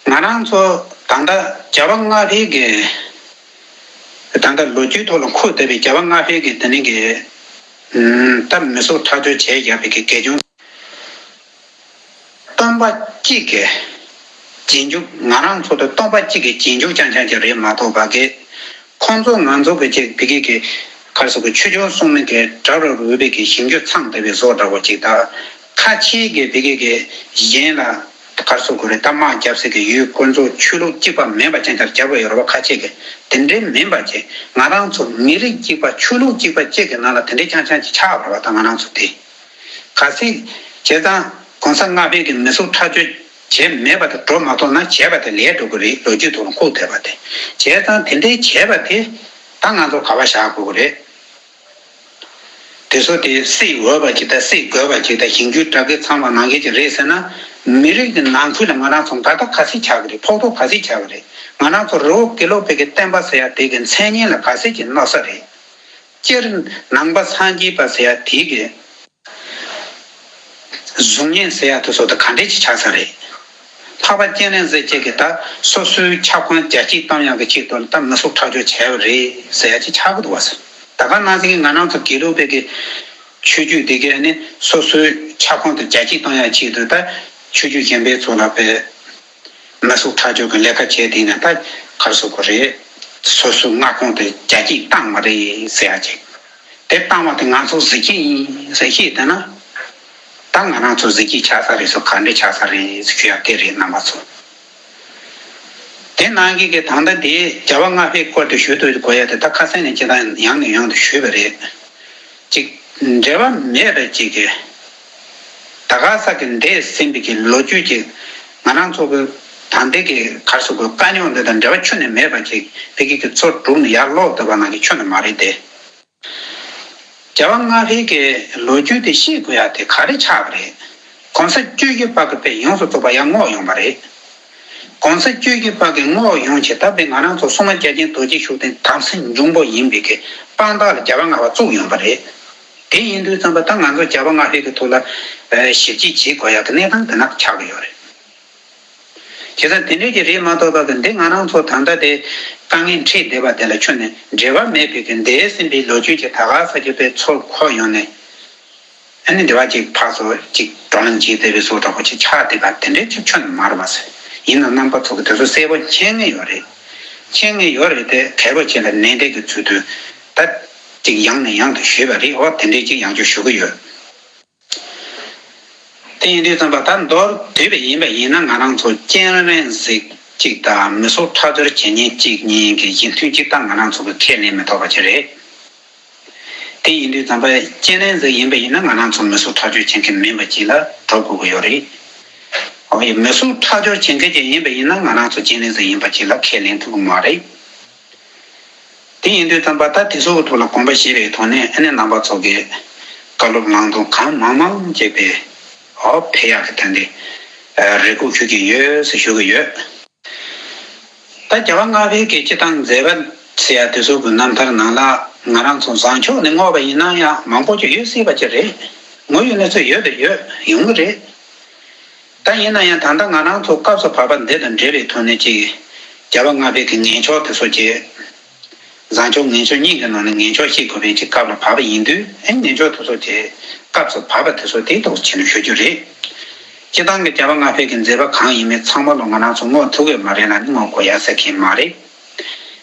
ང་རང་ཚོ་ད་ལྟ་རྒྱལ་བ་ལྔ་པའི་གི་ད་ལྟ་ལོ་རྒྱུས་ཐོག་ལ་འཁོད་བསྡད་པའི་རྒྱལ་བ་ལྔ་པའི་གི་དེ་ནས་གི་ད་མི་གསོད་ཁྲག་སྦྱོར་བྱས་བཞག་པའི་གི་དགེ་སྦྱོང་། སྟོན་པ་གཅིག་གི་རྗེས་འཇུག་ང་རང་ཚོ་དང་སྟོན་པ་གཅིག་གི་རྗེས་འཇུག་རྐྱང་རྐྱང་ཅིག་རེད་མ་གཏོགས་པ་གི། ཁོང་ཚོ་ང་ཚོ་གི་ཅིག་བི་གི་གི་གར་སོགས་ཀྱི་ཆོས་སྐྱོང་སྲུང་མའི་གི་དགྲ་རུ་རུས་པའི་གི་ཞིང་བཅུ་ཚང་བསྡད་པའི་བཟོ་འདྲ་བོ་ཅིག་དང་། ཁ་ཆེའི་གི་བི་གི་གི་གཞན་ལ་གར་སོགས་ཀྱི་རེད་ད་དམག་རྒྱབ་སའི་གི་ཡུལ་ཁོང་ཚོ་ཆོས་ལུགས་གཅིག་པ་མིན་པ་ཅན་ལྟར་རྒྱབ་པ་ཡོད་རེད་བ་ཁ་ཆེ་གི། དེ་འདྲའི་མིན་པ་ཅིག་ང་རང་ཚོ་མི་རིགས་གཅིག་པ་ཆོས་ལུགས་གཅིག་པ་གཅིག་གི་ནང་ལ་དེ་འདྲའི་རྐྱང་རྐྱང་ཅིག་ཆགས་པ་རེད་བ་ད་ང་རང་ཚོ་དེ། གལ་སྲིད་བྱས་ཙང་གོང་ས་ལྔ་པའི་གི་མི་གསོད་ཁྲག་སྦྱོར་བྱས་མེད་པ་དེ་འགྲོ་མ་ཐུབ་ན་བྱས་པ་དེ་ལས་འགྲོ་གི་རེད་ལོ་རྒྱུས་ཐོག་ལ་འཁོད་བསྡད་པ་དེ། བྱས་ཙང་དེ་འདྲའི་བྱས་པ་དེ་ད་ང་ཚོ་ག་པར་བཞག་དགོས་ཀྱི་རེད། དེ་ཚོ་དེ་སྲིད་འོས་པ་ཅིག་དང་སྲིད་དགོས་པ་ཅིག་དང་ཞིང་བཅུའི་དགྲ་བགེགས་ཚང་བ་ནང་བཞིན་ཅིག་རེད་ཟེར་ན། མི་རིགས་ཀྱི་ནང་ཁུལ་ལ་ང་རང་ཚོ་འགལ་ཟླ་ག་ཚོད་ཆགས་ཀྱི་རེད་ཕོག་ཐུག་ག་ཚོད་ཆགས་ཀྱི་རེད། ང་རང་ཚོ་རི་བོ་དགེ་ལུགས་པའི་གི་བསྟན་པ་ཟེར་ཡ་དེ་གི་མཚན་སྙན་ལ་ག་ཚོད་ཅིག་གནོད་ས་རེད། སྤྱིར་ནང་པ་སངས་རྒྱས་པ་ཟེར་ཡ་དེ་གི་གཟུགས་བརྙན་ཟེར་ཡ་དེ་ཚོ་དང་ག་འདྲས་ཅིག་ཆགས་ས་རེད། འཕགས་པ་སྤྱན་རས་གཟིགས་ཀྱིས་ཀྱི་ད་སོ་སོའི་ཁྱབ་ཁོངས་རྒྱ་སྐྱེད་གཏོང་ཡག་གི་ཆེད་དུ་ད་མི་གསོད་ཁྲག་སྦྱོར་བྱས་པ་རེད་ཟེར་ཡ་ཅིག་ཆགས་ཀྱི་འདུག་བ། ད་ག་ནང་བཞིན་གྱི་ང་རང་ཚོ་དགེ་ལུགས་པའི་གི་ཆོས་བརྒྱུད་འདི་གས་ནི་སོ་སོའི་ཁྱབ་ཁོངས་དེ་རྒྱ་སྐྱེད་གཏོང་ཡག་ཆེད་དུ་ད་ཆོས་བརྒྱུད་གཞན་པའི་ཚོ་ལ་པའི་མི་གསོད་ཁྲག་སྦྱོར་གྱི་ལས་ཀ་བྱས་དེ་ནས་ད་གར་སོ་གི་རེད། སོ་སོའི་མངའ་ཁོངས་དེ་རྒྱ་སྐྱེད་བཏང་བ་རེད་ཟེར་ཡ་ཅིག་དེ་བཏང་བ་དེ་ང་ཚོ་གཟི་བརྗིད་ཡིན་ཟེར་བཤད་བསྡད་ན། ད་ང་རང་ཚོ་གཟི་བརྗིད་ཆགས་ས་རེད་ཟེར་ག་འདྲས་ཆགས་ས་རེད་ཟེར་ཞུ་ཡག་དེ་རེད་རྣམ་པ་ཚོ། དེ་ནང་གི་གི་ད་ལྟ་དེ་རྒྱལ་བ་ལྔ་པའི་སྐོར་དུ་ཞུ་ཐུབ་དགོས་ཡ་དེ་ད་ཁ་སང་ནས་ཅི་ལྟར་ཡང་ནས་ཡང་དུ་ཞུས་པ་རེད། ཅིག་འབྲེལ་བ་མེད་པ་ཅིག་གི་ད་ག་ས་གི་འདས་ཟིན་པའི་གི་ལོ་རྒྱུས་ཅིག་ང་རང་ཚོ་གི་ད་ལྟའི་གི་གར་སོ་གི་དཀའ་རྙོག་འདི་དང་འབྲེལ་བ་ཁྱོན་ནས་མེད་པ་ཅིག་བི་གི་གི་ཚོ་དྲུག་ནས་ཡར་ལོག་བསྡད་པ་ནང་གི་ཁྱོན་ནས་མ་རེད་དེ། རྒྱལ་བ་ལྔ་པའི་གི་ལོ་རྒྱུས་དེ་ཤེས་དགོས་ཡ་དེ་ག་རེ་ཆགས་པ་རེད། གོང་ས་བཅུ་བཞི་པ་གི་དཔེ་ཡོངས་སུ་རྫོགས་པ་ཡར་བསྔོགས་ཡོང་བ་རེད། གོང་ས་བཅུ་བཞི་པ་གི་བསྔོགས་ཡོང་ཆེད་ད་དཔེ་ང་རང་ཚོ་སྲུང་མ་བརྒྱ་བྱིན་རྡོ་རྗེ་ཤུགས་ལྡན་དམ་སྲི་འབྱུང་པོ་ཡིན་པའི་གི་དཔང་རྟགས་ལ་རྒྱལ་བ་ལྔ་པ་བཙུགས་ཡོང་བ་རེད། དེ་ཡིན་དུས་ཙམ་པ་ད་ང་ཚོ་རྒྱལ་བ་ལྔ་པའི་གི་ཐོག་ལ་ཞིབ་དཔྱད་བྱེད་དགོས་ཡ་གི་གནས་སྟངས་དེ་ན་ཆགས་ཀྱི་ཡོད་རེད། བྱས་ཙང་དེ་འདྲའི་གི་རེད་མ་གཏོགས་པ་གི་འདི་ང་རང་ཚོ་ད་ལྟ་དེ་དཀའ་ངལ་འཕྲད་བསྡད་པ་དེ་ལ་ཁྱོན་ནས་འབྲེལ་བ་མེད་པའི་གི་འདས་ཟིན་པའི་ལོ་རྒྱུས་ཀྱི་ད་ག་ས་ཀྱི་དཔེ་ཚུར་འཁོར་ཡོང་ནས་ཨ་ནི་འདི་བ་ཅིག་ཕར་ཚུར་ཅིག་བགྲོ་གླེང་བྱེད་བསྡད་པའི་བཟོ་འདྲ་པོ་ཅིག་ཆགས་བསྡད་པ་དེ་འདྲའི་ཅིག་ཁྱོན་ནས་མ་རེད་པ་ཟེར། ཡིན་ན་རྣམ་པ་ཚོ་གི་དེ་ཚོ་གསལ་པོ་མཁྱེན་ངེས་ཡོད་རེད། མཁྱེན་ངེས་ཡོད་རེད་དེ་གལ་པོ་ཆེ་ལ་ནན་ཏན་གྱི་ཚུལ་དུ་ད་ཅིག་ཡང་ནས་ཡང་དུ་ཞུས་པ་རེད། འོ་དེ་འདྲའི་ཅིག་ཡང་བསྐྱར་ཞུ་གི་ཡོད། དེ་ཡིན་དུས་ཙམ་པ་ད་མདོར་བསྡུས་པ་ཡིན་པ་ཡིན་ན་ང་རང་ཚོ་སྤྱན་རས་གཟིགས་གཅིག་དང་མི་གསོད་ཁྲག་སྦྱོར་བྱེད་མཁན་གཅིག་གཉིས་ཀྱི་གཞི་མཐུན་གཅིག་དང་ང་རང་ཚོ་གི་ཁས་ལེན་མི་ཐོབ་པ་ཅིག་རེད། དེ་ཡིན་དུས་ཙམ་པ་སྤྱན་རས་གཟིགས་ཡིན་པ་ཡིན་ན་ང་རང་ཚོ་མི་གསོད་ཁྲག་སྦྱོར་བྱེད་མཁན་མིན་པ་ཅིག་ལ་གྲུབ་དགོས་ཀྱི་ཡོད་རེད། འོ་ཡ་མི་གསོད་ཁྲག་སྦྱོར་བྱེད་མཁན་ཅིག་ཡིན་པ་ཡིན་ན་ང་རང་ཚོ་སྤྱན་རས་གཟིགས་ཡིན་པ་ཅིག་ལ་ཁས་ལེན་ཐུབ་ཀྱི་མ་རེད། དེ་ཡིན་དུས་ཙམ་པ་ད་དེ་ཚོ་གི་ཐོག་ལ་དགོངས་པ་བཞེས་པའི་ཐོག་ནས་ཨ་ནི་རྣམ་པ་ཚོ་གིས་བཀའ་སློབ་ལམ་སྟོན་གང་མང་མང་བྱས་པའི་འོ་ཕེབས་ཡག་གི་ཐད་འདི་རེ་སྒུག་ཞུ་གི་ཡོད་ཟེར་ཞུ་གི་ཡོད། ད་རྒྱལ་བ་ལྔ་པའི་གི་སྤྱི་བཏང་མཛད་པ་ ཟེར་ཡ་དེ་ཚོ་གི་རྣམ་ཐར་ནང་ལ་ང་རང་ཚོ་བཟང་ཕྱོགས་ནས་བསྔོགས་པ་ཡིན་ན་ཡང་མང་པོ་ཅིག་ཡོད་སྲིད་པ་ཅིག་རེད། དངོས་ཡོད་གནས་ཚུལ་ཡོད་དང་ཡོད་ཡོང་གི་རེད། ད་ཡིན་ན་ཡང་ད་ལྟ་ང་རང་ཚོ་སྐབས་སུ་བབ་པ་འདི་དང་འབྲེལ་བའི་ཐོག་ནས་ཅིག་རྒྱལ་བ་ལྔ་པའི་གི་ངན་ཕྱོགས་དེ་ཚོ་ཅིག་བཟང་ཕྱོགས་ངན་ཕྱོགས་གཉིས་ཀྱི་ནང་ནས་ངན་ཕྱོགས་ཤེས་དགོས་པའི་ཅིག་སྐབས་ལ་བབ་པ་ཡིན་དུས། ཨེ་ངན་ཕྱོགས་དེ་ཚོ་ཅིག་སྐབས་སུ་བབ་པ་དེ་ཚོ་དེ་ཐོག་ཕྱིན་ནས་ཞུ་རྒྱུ་རེད། སྤྱིར་བཏང་གི་རྒྱལ་བ་ལྔ་པའི་གི་མཛད་པ་གང་ཡིན་མིན་ཚང་མ་ལོ་ང་རང་ཚོ་བསྔོག་ཐུབ་ཀྱི་མ་རེད་ལ་ནི་བསྔོག་དགོས་ཡ་ཟེར་མཁན་མ་རེད།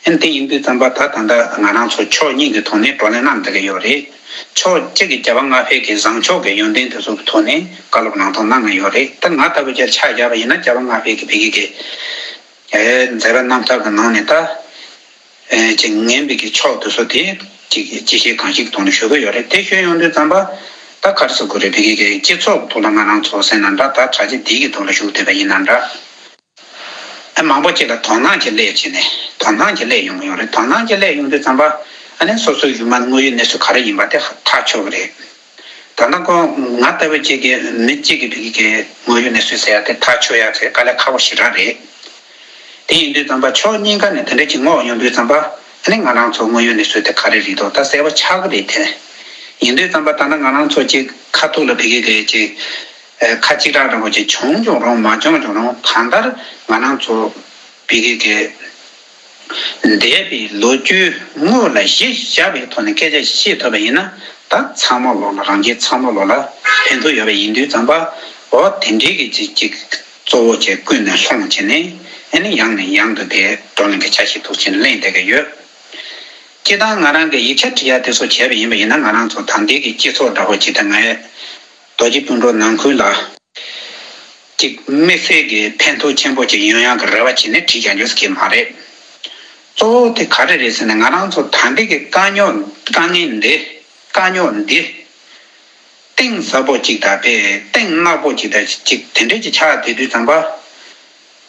ཨེ་དེ་ཡིན་དུས་ཙམ་པ་ད་ད་ལྟ་ང་རང་ཚོ་ཕྱོགས་གཉིས་ཀྱི་ཐོག་ནས་བགྲོ་གླེང་གནང་བསྡད་ཀྱི་ཡོད་རེད། ཕྱོགས་གཅིག་གི་རྒྱལ་བ་ལྔ་པའི་གི་བཟང་ཕྱོགས་ཀྱི་ཡོན་ཏན་དེ་ཚོ་གི་ཐོག་ནས་བཀའ་སློབ་གནང་སྟངས་གནང་གི་ཡོད་རེད། ད་ང་ལྟ་བུ་ཆ་ཆ་བཞག་པ་ཡིན་ན་རྒྱལ་བ་ལྔ་པའི་གི་བི་གི་གི་ཨེ་མཛད་པ་རྣམ་ཐར་གྱི་ནང་ནས་ད། ཨེ་ཅིག་ངན་པའི་གི་ཕྱོགས་དེ་ཚོ་དེ་ཅིག་ཅི་བྱེད་གང་བྱེད་ཀྱི་ཐོག་ནས་ཞུ་གི་ཡོད་རེད། དེ་ཞུས་ཡོང་དུས་ཙམ་པ་ད་ག་རེ་ཟེར་དགོས་རེད། བི་གི་གི་སྤྱི་ཚོགས་ཐོག་ལ་ང་རང་ཚོ་ཟེར་ན་འདྲ། ད་དྲ་རྒྱ་འདི་གི་ཐོག་ལ་ཞུགས་བསྡད་པ་ཡིན་ན་འདྲ། ཨ་མང་པོ་ཅིག་ལ་དོ་སྣང་ཅིག་སླེབས་བྱས་ནས་དོ་སྣང་ཅིག་སླེབས་ཡོང་གི་ཡོད་རེད། དོ་སྣང་ཅིག་སླེབས་ཡོང་དུས་ཙམ་པ་ཨ་ནི་སོ་སོའི་ཡུལ་མ་དངོས་ཡོད་གནས་ཚུལ་ག་རེ་ཡིན་པ་དེ་ཐག་ཆོད་གི་རེད། ད་ལྟ་ཁོ་ང་ལྟ་བུ་ཅིག་གིས་མི་གཅིག་གིས་བི་གི་གི་དངོས་ཡོད་གནས་ཚུལ་ཟེར་ཡ་དེ་ཐག་ཆོད་ཡ་དེ་དཀའ་ལས་ཁག་པོ་ཞེ་དྲག་རེད། དེ་ཡིན་དུས་ཙམ་པ་ཕྱོགས་གཉིས་ཀ་ནས་དེ་འདྲ་ཅིག་བསྔོགས་ཡོང་དུས་ཙམ་པ་ཨ་ནི་ང་རང་ཚོ་དངོས་ཡོད་གནས་ཚུལ་དེ་ག་རེ་རེད་འདུག་ད་གསལ་པོ་ཆགས་གི་རེད་དེ། ཡིན་དུས་ཙམ་པ་ད་ལྟ་ང་རང་ཚོ་ཅིག་ཁ་ཐུག་ལ་བི་གི་གི་ཅིག་ཨེ་ཁ་གཅིག་གྲགས་འདྲ་པོ་ཅིག་བྱུང་བྱུང་རུང་མ་བྱུང་བྱུང་རུང་གང་ལྟར་ང་རང་ཚོ་བི་གི་གི་འདས་པའི་ལོ་རྒྱུས་དངོས་ལ་གཞི་བཞག་པའི་ཐོག་ནས་སྐད་ཆ་བཤད་ཐུབ་པ་ཡིན་ན་ད་ཚང་མ་ལོག་ལ་རང་རྒྱལ་ཚང་མ་ལོག་ལ་ཕན་ཐོགས་ཡོད་པ་ཡིན་དུས་ཙམ་པ་འོ་དེ་འདྲའི་གི་ཅིག་ཅིག་གཙོ་བོ་བྱས་ཀུན་ནས་སློང་བྱས་ནས་ཨ་ནི་ཡང་ནས་ཡང་དུ་དེ་བགྲོ་གླེང་གི་ཆ་ཤས་འདུག་ཅིག་གླེང་བསྡད་ཀྱི་ཡོད། སྤྱིར་བཏང་ང་རང་གིས་ཡིག་ཆ་བྲིས་ཡ་དེ་ཚོ་བྱས་པ་ཡིན་པ་ཡིན་ན་ང་རང་ཚོ་ད་ལྟའི་གི་སྤྱི་ཚོགས་འདྲ་པོ་ཅིག་དང་ངའི་རྡོ་རྗེ་སྤུན་གྲོགས་ནང་ཁུལ་ལ་ཅིག་དམིགས་བསལ་གྱི་ཕན་ཐོགས་ཆེན་པོ་ཅིག་ཡོང་ཡག་གི་རེ་བ་བྱས་ནས་བྲིས་ཀྱང་ཡོད་ཀྱི་མ་རེད། གཙོ་བོ་དེ་ག་རེ་རེད་ཟེར་ན་ང་རང་ཚོ་ད་ལྟའི་གི་དཀའ་རྙོག་དཀའ་ངལ་འདི་དཀའ་རྙོག་འདི་གཏིང་ཟབ་པོ་ཅིག་དང་དཔེ་གཏིང་ནག་པོ་ཅིག་དང་ཅིག་དེ་འདྲས་ཅིག་ཆགས་བསྡད་དུས་ཙམ་པ།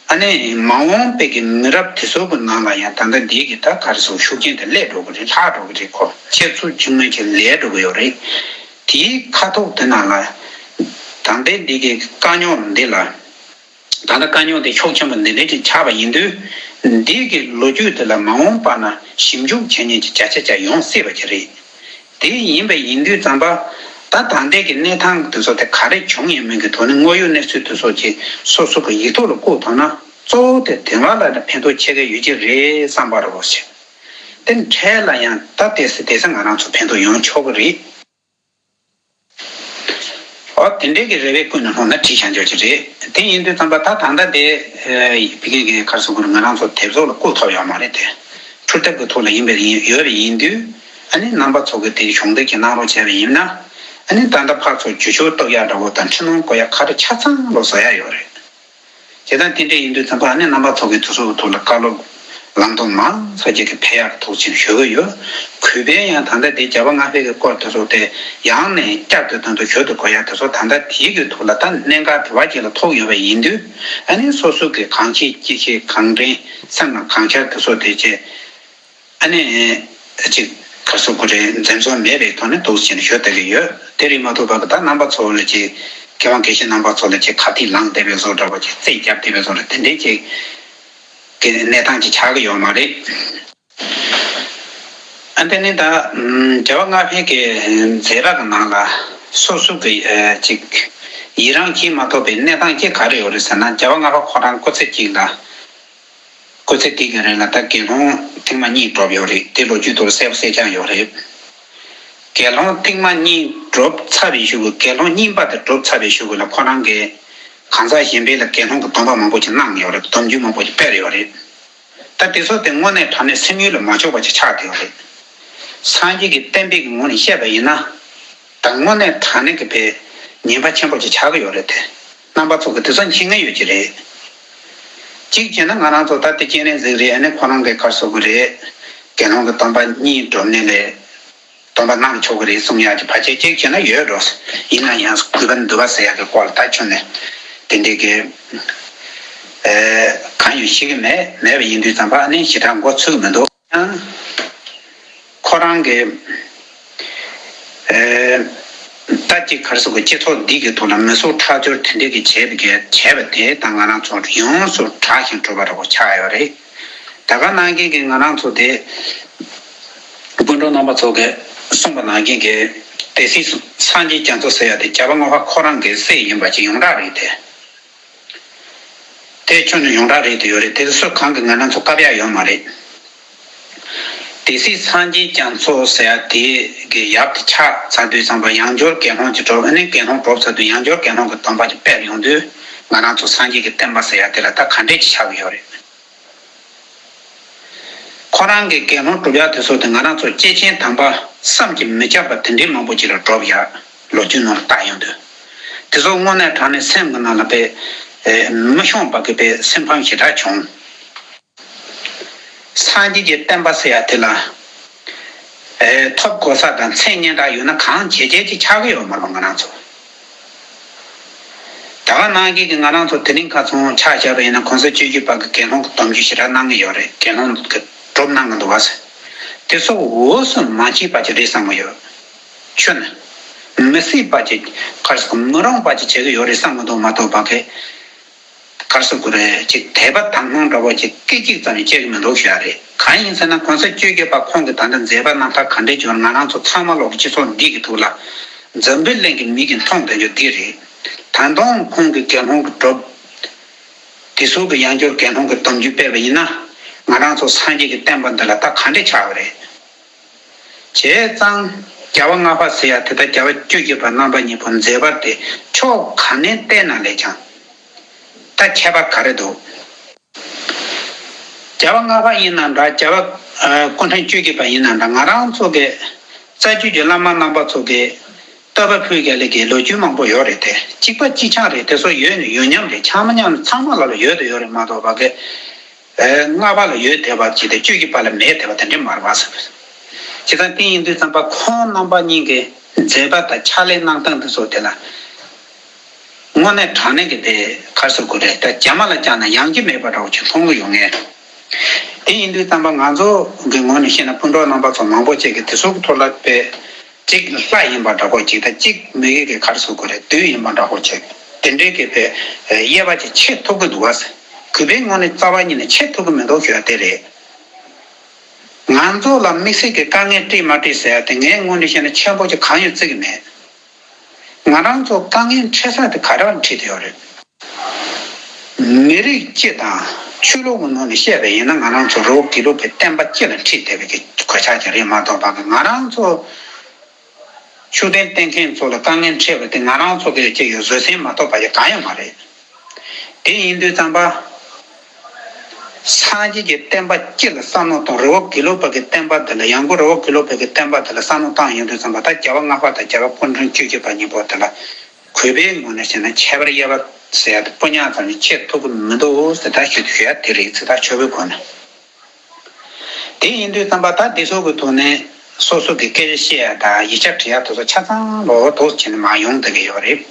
ཨ་ནི་མ་འོངས་པའི་གི་མི་རབས་དེ་ཚོ་གི་ནང་ལ་ཡང་ད་ལྟ་འདིའི་གི་ད་ག་རེ་ཟེར་ཤུགས་རྐྱེན་དེ་སླེབས་འགྲོ་གི་རེད། ལྷག་འགྲོ་གི་རེད། ཁོ་ཁྱེད་ཚོ་ཆུང་ངུ་ཅིག་ལས་འགྲོ་གི་ཡོད་རེད། དེའི་ཁ་ཐུག་དེ་ནང་ལ་ད་ལྟའི་འདི་གི་དཀའ་རྙོག་འདི་ལ་ད་ལྟ་དཀའ་རྙོག་དེ་ཤུགས་ཆེན་པོ་འདི་འདྲས་ཅིག་ཆགས་པ་ཡིན་དུས་འདིའི་གི་ལོ་རྒྱུས་དེ་ལ་མ་འོངས་པ་ན་ཞིབ་འཇུག་བྱེད་མཁན་ཅིག་བརྒྱ་ཆ་བརྒྱ་ཡོང་སྲིད་པ་ཅིག་རེད། དེ་ཡིན་པ་ཡིན་དུས་ཙམ་པ། ད་ད་ལྟའི་གི་གནས་སྟངས་དེ་ཚོ་དེ་ག་རེ་བྱུང་ཡོད་མིན་གྱི་ཐོག་ནས་དངོས་ཡོད་གནས་ཚུལ་དེ་ཚོ་ཅིག་སོ་སོ་གི་ཡིག་ཐོག་ལ་བཀོད་ཐུབ་ན་གཙོ་བོ་དེ་དེ་བ་ལ་ནི་ཕན་ཐོགས་ཆེ་གི་ཡོད་ཀྱི་རེད་བསམ་པ་རེད་བ་ཞིག་དེ་འཕྲལ་ལ་ཡང་ད་དེ་སྲིད་དེ་སྲིད་ང་རང་ཚོ་ཕན་ཐོགས་ཡོང་ཆོག་གི་རེད། འོ་དེ་འདྲའི་གི་རེ་བའི་ཀུན་ནས་སློང་ན་བྲིས་བཞག་འཇོག་གི་རེད། དེ་ཡིན་དུས་ཙམ་པ་ད་ད་ལྟ་དེ་བི་གེ་གི་གར་སོ་གུར་ང་རང་ཚོ་དེབ་གཟུགས་ལ་བཀོད་ཐུབ་ཡོད་མ་རེད་དེ། འཕྲུལ་དེབ་ཀྱི་ཐོག་ལ་ཡིན་པའི་ཡིན་ཡོད་པ་ཡིན་དུས། ཨ་ནི་རྣམ་པ་ཚོ་གི་དེ་གཞུང་འབྲེལ་གྱི་གནང་རོགས་བྱས་པ་ཡིན་ན། ཨ་ནི་ད་ལྟ་ཕར་ཚུར་བརྒྱུད་ཤོག་གཏུབ་ཡག་འདྲ་བོ་དང་འཕྲི་སྣོན་བཀོད་ཡག་ག་རེ་ཆ་ཚང་ལོ་བཟོ་ཡག་ཡོད་རེད། བྱས་ཙང་དེ་འདྲ་ཡིན་དུས་ཙམ་པ་ཨ་ནི་རྣམ་པ་ཚོ་གི་དུས་ཚོད་ཐོག་ལ་བཀའ་སློབ་ལམ་སྟོན་མང་ཚོགས་ཅིག་གི་ཕེབས་ཡག་གི་ཐོག་ཆེན་ཞུ་གི་ཡོད། གུས་པས་ཡང་ད་ལྟ་དེ་རྒྱལ་བ་ལྔ་པའི་གི་སྐོར་དེ་ཚོ་དེ་ཡང་ནས་བསྐྱར་དུ་དོན་དུ་ཞུ་དུ་གོ་ཡག་དེ་ཚོ་ད་ལྟ་དེའི་གི་ཐོག་ལ་ད་གནད་འགག་དེ་བ་ཅིག་ལ་ཐུག་ཡོད་པ་ཡིན་དུས། ཨ་ནི་སོ་སོ་གི་གང་ཤེས་ཅི་ཤེས་གང་དྲན་སེམས་ལ་གང་འཆར་དེ་ཚོ་དེ་བྱས། ཨ་ནི། ཅིག་གར་སོ་གུ་རེ་འཛེམ་ཟོན་མེད་པའི་ཐོག་ནས་འདུག་ཟེར་ནས་ཞུ་བསྡད་ཀྱི་ཡོད། དེ་རིགས་མ་ཐུབ་པ་གི་ད་རྣམ་པ་ཚོ་ལ་ཅིག་མཁས་དབང་དགེ་བཤེས་རྣམ་པ་ཚོ་ལ་ཅིག་ཁ་གཏད་ལངས་བསྡད་པའི་བཟོ་འདྲ་བ་ཅིག་རྩིས་བརྒྱབ་བསྡད་པའི་བཟོ་འདྲ་དེ་འདྲའི་ཅིག་གི་གནས་སྟངས་ཅིག་ཆགས་ཀྱི་ཡོད་མ་རེད། ཨ་དེ་ནི་ད་རྒྱལ་བ་ལྔ་པའི་གི་མཛད་པ་གི་ནང་ལ་སོ་སོ་གི་ཅིག་ཡི་རང་གིས་མ་ཐོབ་པའི་གནས་སྟངས་ཅིག་ག་རེ་ཡོད་རེད་ཟེར་ན། རྒྱལ་བ་ལྔ་པ་ཁོ་རང་སྐུ་ཚེ་གཅིག་ལ། སྐུ་ཚེ་དེ་གི་རིང་ལ་ད་དགེ་སློང་ཐེངས་མ་གཉིས་གྲུབ་ཡོད་རེད། དེ་ལོ་རྒྱུས་ཐོག་གསལ་པོ་གསལ་རྐྱང་ཡོད་རེད། དགེ་སློང་ཐེངས་མ་གཉིས་གྲུབ་ཚར་བའི་གཞུག་གུ་དགེ་སློང་གཉིས་པ་དེ་གྲུབ་ཚར་བའི་གཞུག་གུ་ལ་ཁོ་རང་གིས་གང་ཟག་གཞན་པའི་ལ་དགེ་སློང་གི་སྡོམ་པ་མང་པོ་ཅིག་གནང་ཡོད་རེད། སྡོམ་རྒྱུན་མང་པོ་ཅིག་སྤེལ་ཡོད་རེད། ད་དེ་ཚོ་དེ་དངོས་གནས་དྲང་གནས་སེམས་ཡུལ་ལ་མ་ཕྱོགས་པ་ཅིག་ཆགས་བསྡད་ཡོད་རེད། སངས་རྒྱས་ཀྱི་བསྟན་པའི་གི་ངོས་ནས་བཤད་པ་ཡིན་ན། ད་དངོས་གནས་དྲང་གནས་ཀྱི་དཔེ་ཉེས་པ་ཆེན་པོ་ཅིག་ཆགས་ཀྱི་ཡོད་རེད་དེ། རྣམ་པ་ཚོ་གི་དེ་ཚོ་མཁྱེན་གྱི་ཡོད་ཀྱི་རེད། གཅིག་བྱས་ན་ང་རང་ཚོ་ད་ལྟ་སྤྱན་རས་གཟིགས་རེད། ཨ་ནི་ཁོ་རང་གི་གར་སོ་གུ་རེད། དགེ་སློང་གི་སྡོམ་པ་གཉིས་གྲུབ་ནས་ལས། སྡོམ་པ་གནང་ཆོག་གི་རེད་གསུང་ཡག་གི་ཕལ་ཆེར་གཅིག་བྱས་ན་ཡོད་འགྲོ། ཡིན་ན་ཡང་གུས་པ་འདུལ་བ་ཟེར་ཡག་གི་སྐོར་ལ་ད་ཁྱོན་ནས་དེ་འདྲའི་གི་ཨེ་གང་ཡང་ཤེས་ཀྱི་མེད། མེད་པ་ཡིན་དུས་ཙམ་པ་ཨ་ནི་ཞེ་དྲག་མགོ་ཚོད་ཀྱི་མི་འདུག་ཡང་ཁོ་རང་གིས་ཨེ་ད་ཅིག་གར་སོ་གི་སྤྱི་ཚོགས་འདི་གི་ཐོག་ལ་མི་གཟུགས་ཁྲག་སྦྱོར་དེ་འདྲའི་གི་བྱས་པའི་གི་བྱས་པ་དེ་ད་ང་རང་ཚོ་ཡོངས་སུ་གྲགས་ཤིང་གྲུབ་པ་འདྲ་པོ་ཆགས་ཡོད་རེད། ད་ག་ནང་བཞིན་གྱི་ང་རང་ཚོ་དེ་སྤུན་གྲོགས་རྣམ་པ་ཚོ་གིས་གསུངས་པ་ནང་བཞིན་གྱི་སྡེ་སྲིད་སངས་རྒྱས་རྒྱ་མཚོ་ཟེར་ཡ་དེ་རྒྱལ་བ་ལྔ་པ་ཁོ་རང་གི་སྲས་ཡིན་པ་ཅིག་ཡོངས་གྲགས་རེད་དེ། དེ་ཁྱོན་ནས་ཡོངས་གྲགས་རེད་དེ་ཡོད་རེད། དེ་སུ་གང་གིས་ང་རང་ཚོ་བཀབ་ཡ་ཡོད་མ་རེད། སྡེ་སྲིད་སངས་རྒྱས་རྒྱ་མཚོ་ཟེར་ཡ་དེ་གི་ཡབ་དེ་ཆགས་ཚར་དུས་ཙམ་པ་ཡང་བསྐྱར་དགེ་སློང་ཅིག་གྲུབ། ཨ་ནི་དགེ་སློང་གྲུབ་ཚར་དུས་ཡང་བསྐྱར་དགེ་སློང་གི་སྡོམ་པ་ཅིག་ཕེབས་ཡོང་དུས་ང་རང་ཚོ་སངས་རྒྱས་ཀྱི་བསྟན་པ་ཟེར་ཡ་དེ་ལ་ད་ག་འདྲས་ཅིག་ཆགས་ཀྱི་ཡོད་རེད། ཁོ་རང་གི་དགེ་སློང་སྒྲུབ་ཡག་དེ་ཚོ་དེ་ང་རང་ཚོ་སྐྱེས་ཆེན་དམ་པ་བསམ་གྱིས་མི་ཁྱབ་པ་དེ་འདྲའི་མང་པོ་ཅིག་ལ་གྲུབ་ཡག་ལོ་རྒྱུས་ནང་ལ་བལྟ་ཡོང་དུས། དེ་ཚོ་དངོས་གནས་དྲང་གནས་སེམས་ཀྱི་ནང་ལ་དཔེ་མི་ཤོང་བ་གི་དཔེ་སེམས་ཕམ་ཞེ་དྲག་བྱུང་། སངས་རྒྱས་ཀྱི་བསྟན་པ་ཟེར་ཡག་དེ་ལ་ཐོབ་གོ་ས་དང་མཚན་སྙན་གྲགས་ཡོད་ན་གང་བྱས་བྱས་ཅིག་ཆགས་ཀྱི་ཡོད་མ་རེད་པ། ང་རང་ཚོ། ད་ག་ནང་བཞིན་གྱི་ང་རང་ཚོ་དེ་རིང་ཁ་སང་ཆ་བཞག་པ་ཡིན་ན་གོང་ས་བཅུ་བཞི་པ་གི་དགེ་སློང་གི་སྡོམ་རྒྱུན་ཞེ་དྲག་གནང་གི་ཡོད་རེད། དགེ་སློང་གི་སྒྲུབ་གནང་གི་འདུག་བ། དེ་ཚོ་འོས་སུ་མ་མཆིས་པ་ཅིག་རེད་བསམ་གི་ཡོད། ཁྱོན་ནས་མི་སྲིད་པ་ཅིག་ག་རེ་ཟེར་དགོས། མི་རུང་བ་ཅིག་བྱེད་ཀྱི་ཡོད་རེད་བསམ་གི་འདུག་མ་གཏོགས་པ་གི་ག་རེ་ཟེར་དགོས་རེད། ཅིག་དད་པ་དག་སྣང་འདྲ་བོ་ཅིག་སྐད་ཅིག་ཙམ་ཡང་བྱེད་ཀྱི་མི་འདུག་ཞུ་ཡ་རེད། གང་ཡིན་ཟེར་ན་གོང་ས་བཅུ་བཞི་པ་ཁོང་གིས་ད་ལྟ་མཛད་པ་རྣམ་ཐར་ག་འདྲས་བྱུང་། ང་རང་ཚོ་ཚང་མ་ལོག་གི་སྤྱི་ཚོགས་འདི་གི་ཐོག་ལ་འཛམ་བུའི་གླིང་གི་མི་གིས་མཐོང་བསྡད་རྒྱུ་འདི་རེད། ད་དུང་ཁོང་གིས་དགེ་སློང་གི་སྒྲུབ། དེ་ཚོ་གི་ཡང་བསྐྱར་དགེ་སློང་གི་སྡོམ་རྒྱུན་སྤེལ་བ་ཡིན་ན་ང་རང་ཚོ་སངས་རྒྱས་ཀྱི་བསྟན་པ་འདི་ལ་ད་ག་འདྲས་ཆགས་པ་རེད། བྱས་ཙང་རྒྱལ་བ་ལྔ་པ་ཟེར་ཡ་དེ་དང་རྒྱལ་བ་བཅུ་བཞི་པ་རྣམ་པ་གཉིས་པོ་མཛད་པ་དེ་ཕྱོགས་ག་ནས་བལྟས་ན་ལས་ཀྱང་ད་ཁྱད་པར་ག་རེ་འདུག་རྒྱལ་བ་ལྔ་པ་ཡིན་ན་འདྲ། རྒྱལ་བ་ཨ་སྐུ་ཕྲེང་བཅུ་བཞི་པ་ཡིན་ན་འདྲ། ང་རང་ཚོ་གི་རྩ་རྒྱུད་ཀྱི་བླ་མ་རྣམ་པ་ཚོ་གི་བསྟོད་པ་ཕུལ་རྒྱུ་ལས་ཀྱི་ལོ་རྒྱུས་མང་པོ་ཡོད་རེད་དེ། གཅིག་པ་གཅིག་རྐྱང་རེད། དེ་ཚོ་ཡོད་ནི་ཡོད་མཉམ་རེད། ཆགས་མ་མཉམ་ཚང་མ་ལ་ལ་ཡོད་དུ་ཡོད་རེད་མ་གཏོགས་པ་གི་ཨེ། ལྔ་པ་ལ་ཡོད་བསྡད་པ་ཅིག་དང་བཅུ་བཞི་པ་ལ་མེད་བསྡད་པ་དེ་འདྲ་མ་རེད་པ་ཟེར། བྱས་ཙང་དེ་ཡིན་དུས་ཙམ་པ་ཁོང་རྣམ་པ་གཉིས་ཀྱི་མཛད་པ་དང་ཕྱག་ལས་གནང་སྟངས་དེ་ཚོ་དེ་ལ་དངོས་གནས་དྲང་གནས་ཀྱི་དེ་ག་རེ་ཟེར་དགོས་རེད། ད་རྒྱ་མ་ལ་བཅར་ན་ཡང་གི་མེད་པ་འདྲ་བོ་ཅིག་མཐོང་གི་ཡོང་ངེས། དེ་ཡིན་དུས་ཙམ་པ་ང་ཚོ་གི་ངོས་ནས་བཤད་ན་སྤུན་གྲོགས་རྣམ་པ་ཚོ་མང་པོ་ཅིག་གིས་དེ་ཚོ་གི་ཐོག་ལ་དཔེ་གཅིག་ལྷ་ཡིན་པ་འདྲ་པོ་ཅིག་དང་གཅིག་མི་ཡི་གི་ག་རེ་ཟེར་དགོས་རེད། བདུད་ཡིན་པ་འདྲ་པོ་ཅིག་དེ་འདྲའི་གི་དཔེ་དབྱེ་བ་ཅིག་ཕྱེ་ཐུབ་ཀྱི་འདུག་བ། གུས་པའི་ངོས་ནས་རྩ་བ་ཉིད་ནས་ཕྱེ་ཐུབ་ཀྱི་མི་འདུག་ཞུ་བ་དེ་རེད། ང་ཚོ་ལ་དམིགས་བསལ་གྱི་དཀའ་ངལ་འཕྲད་མ་འཕྲད་ཟེར་ཡ་དེ་ངའི་ངོས་ནས་བཤད་ན་ཆེན་པོ་ཅིག་གང་ཡང་བརྩི་གི་མེད། ང་རང་ཚོ་དཀའ་ངལ་འཕྲད་ས་དེ་ག་རེ་བ་འཕྲད་དེ་ཡོད་རེད། མི་རིགས་སྤྱི་དང་ཆོས་ལུགས་ཀྱི་ངོས་ནས་བཤད་པ་ཡིན་ན་ང་རང་ཚོ་རི་བོ་དགེ་ལུགས་པའི་བསྟན་པ་སྤྱི་ལ་འཁྲིད་བསྡད་པའི་གི་གོད་ཆག་ཅིག་རེད་མ་གཏོགས་པ་གི་ང་རང་ཚོ་ཤུགས་ལྡན་བསྟེན་མཁན་ཚོ་ལ་དཀའ་ངལ་འཕྲད་པ་དེ་ང་རང་ཚོ་གི་ཅིག་ཡོད་བཟོད་བསྲན་མ་གཏོགས་པ་ཅིག་གང་ཡང་མ་རེད། དེ་ཡིན་དུས་ཙམ་པ། སངས་རྒྱས་ཀྱི་བསྟན་པ་སྤྱི་ལ་བསམ་བློ་གཏོང་། རི་བོ་དགེ་ལུགས་པ་གི་བསྟན་པ་འདི་ལ་ཡང་སྒོས་རི་བོ་དགེ་ལུགས་པ་གི་བསྟན་པ་འདི་ལ་བསམ་བློ་བཏང་ཡོང་དུས་ཙམ་པ་ད་རྒྱལ་བ་ལྔ་པ་དང་རྒྱལ་བ་སྐུ་ཕྲེང་བཅུ་བཞི་པ་གཉིས་པོ་དེ་ལ་གུས་པའི་ངོས་ནས་བཤད་ན་ཁྱད་པར་དབྱེ་བ་ཟེར་ཡ་དེ་སྤུ་ཉག་ཙམ་ཞིག་ཕྱེ་ཐུབ་ཀྱི་མི་འདུག་ཟེར་ད་ཞུ་རྒྱུ་ཡ་དེ་རེད། ཚིག་ཐག་ཆོད་པོའི་སྒོ་ནས། དེ་ཡིན་དུས་ཙམ་པ་ད་འདི་ཚོ་གི་ཐོག་ནས་སོ་སོ་གི་སྐད་ཆ་བཤད་ཡ་དང་ཡིག་ཆ་འབྲི་ཡ་དེ་ཚོ་ཆ་ཚང་ལོག་འདུག་བྱས་ནས་མ་ཡོང་བསྡད་ཀྱི་ཡོད་རེད།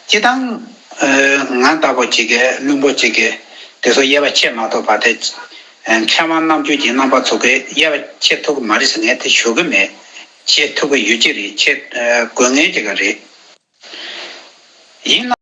སྤྱིར་བཏང་། ཨ། ང་ལྟ་བུ་ཅིག་གིས་བླུན་པོ་ཅིག་གིས་དེ་ཚོ་དབྱེ་བ་ཕྱེ་མ་ཐུབ་པ་དེ། ཨ། མཁས་དབང་རྣམ་དཔྱོད་ཀྱི་རྣམ་པ་ཚོ་གིས་དབྱེ་བ་ཕྱེ་ཐུབ་ཀྱི་མ་རེད་ཟེར་ངས་དེ་ཞུ་གི་མེད། ཕྱེ་ཐུབ་ཀྱི་ཡོད་ཀྱི་རེད། ཕྱེ། ཨ། དགོས་ངེས་ཀྱི་ག་རེད། ཡིན་ན།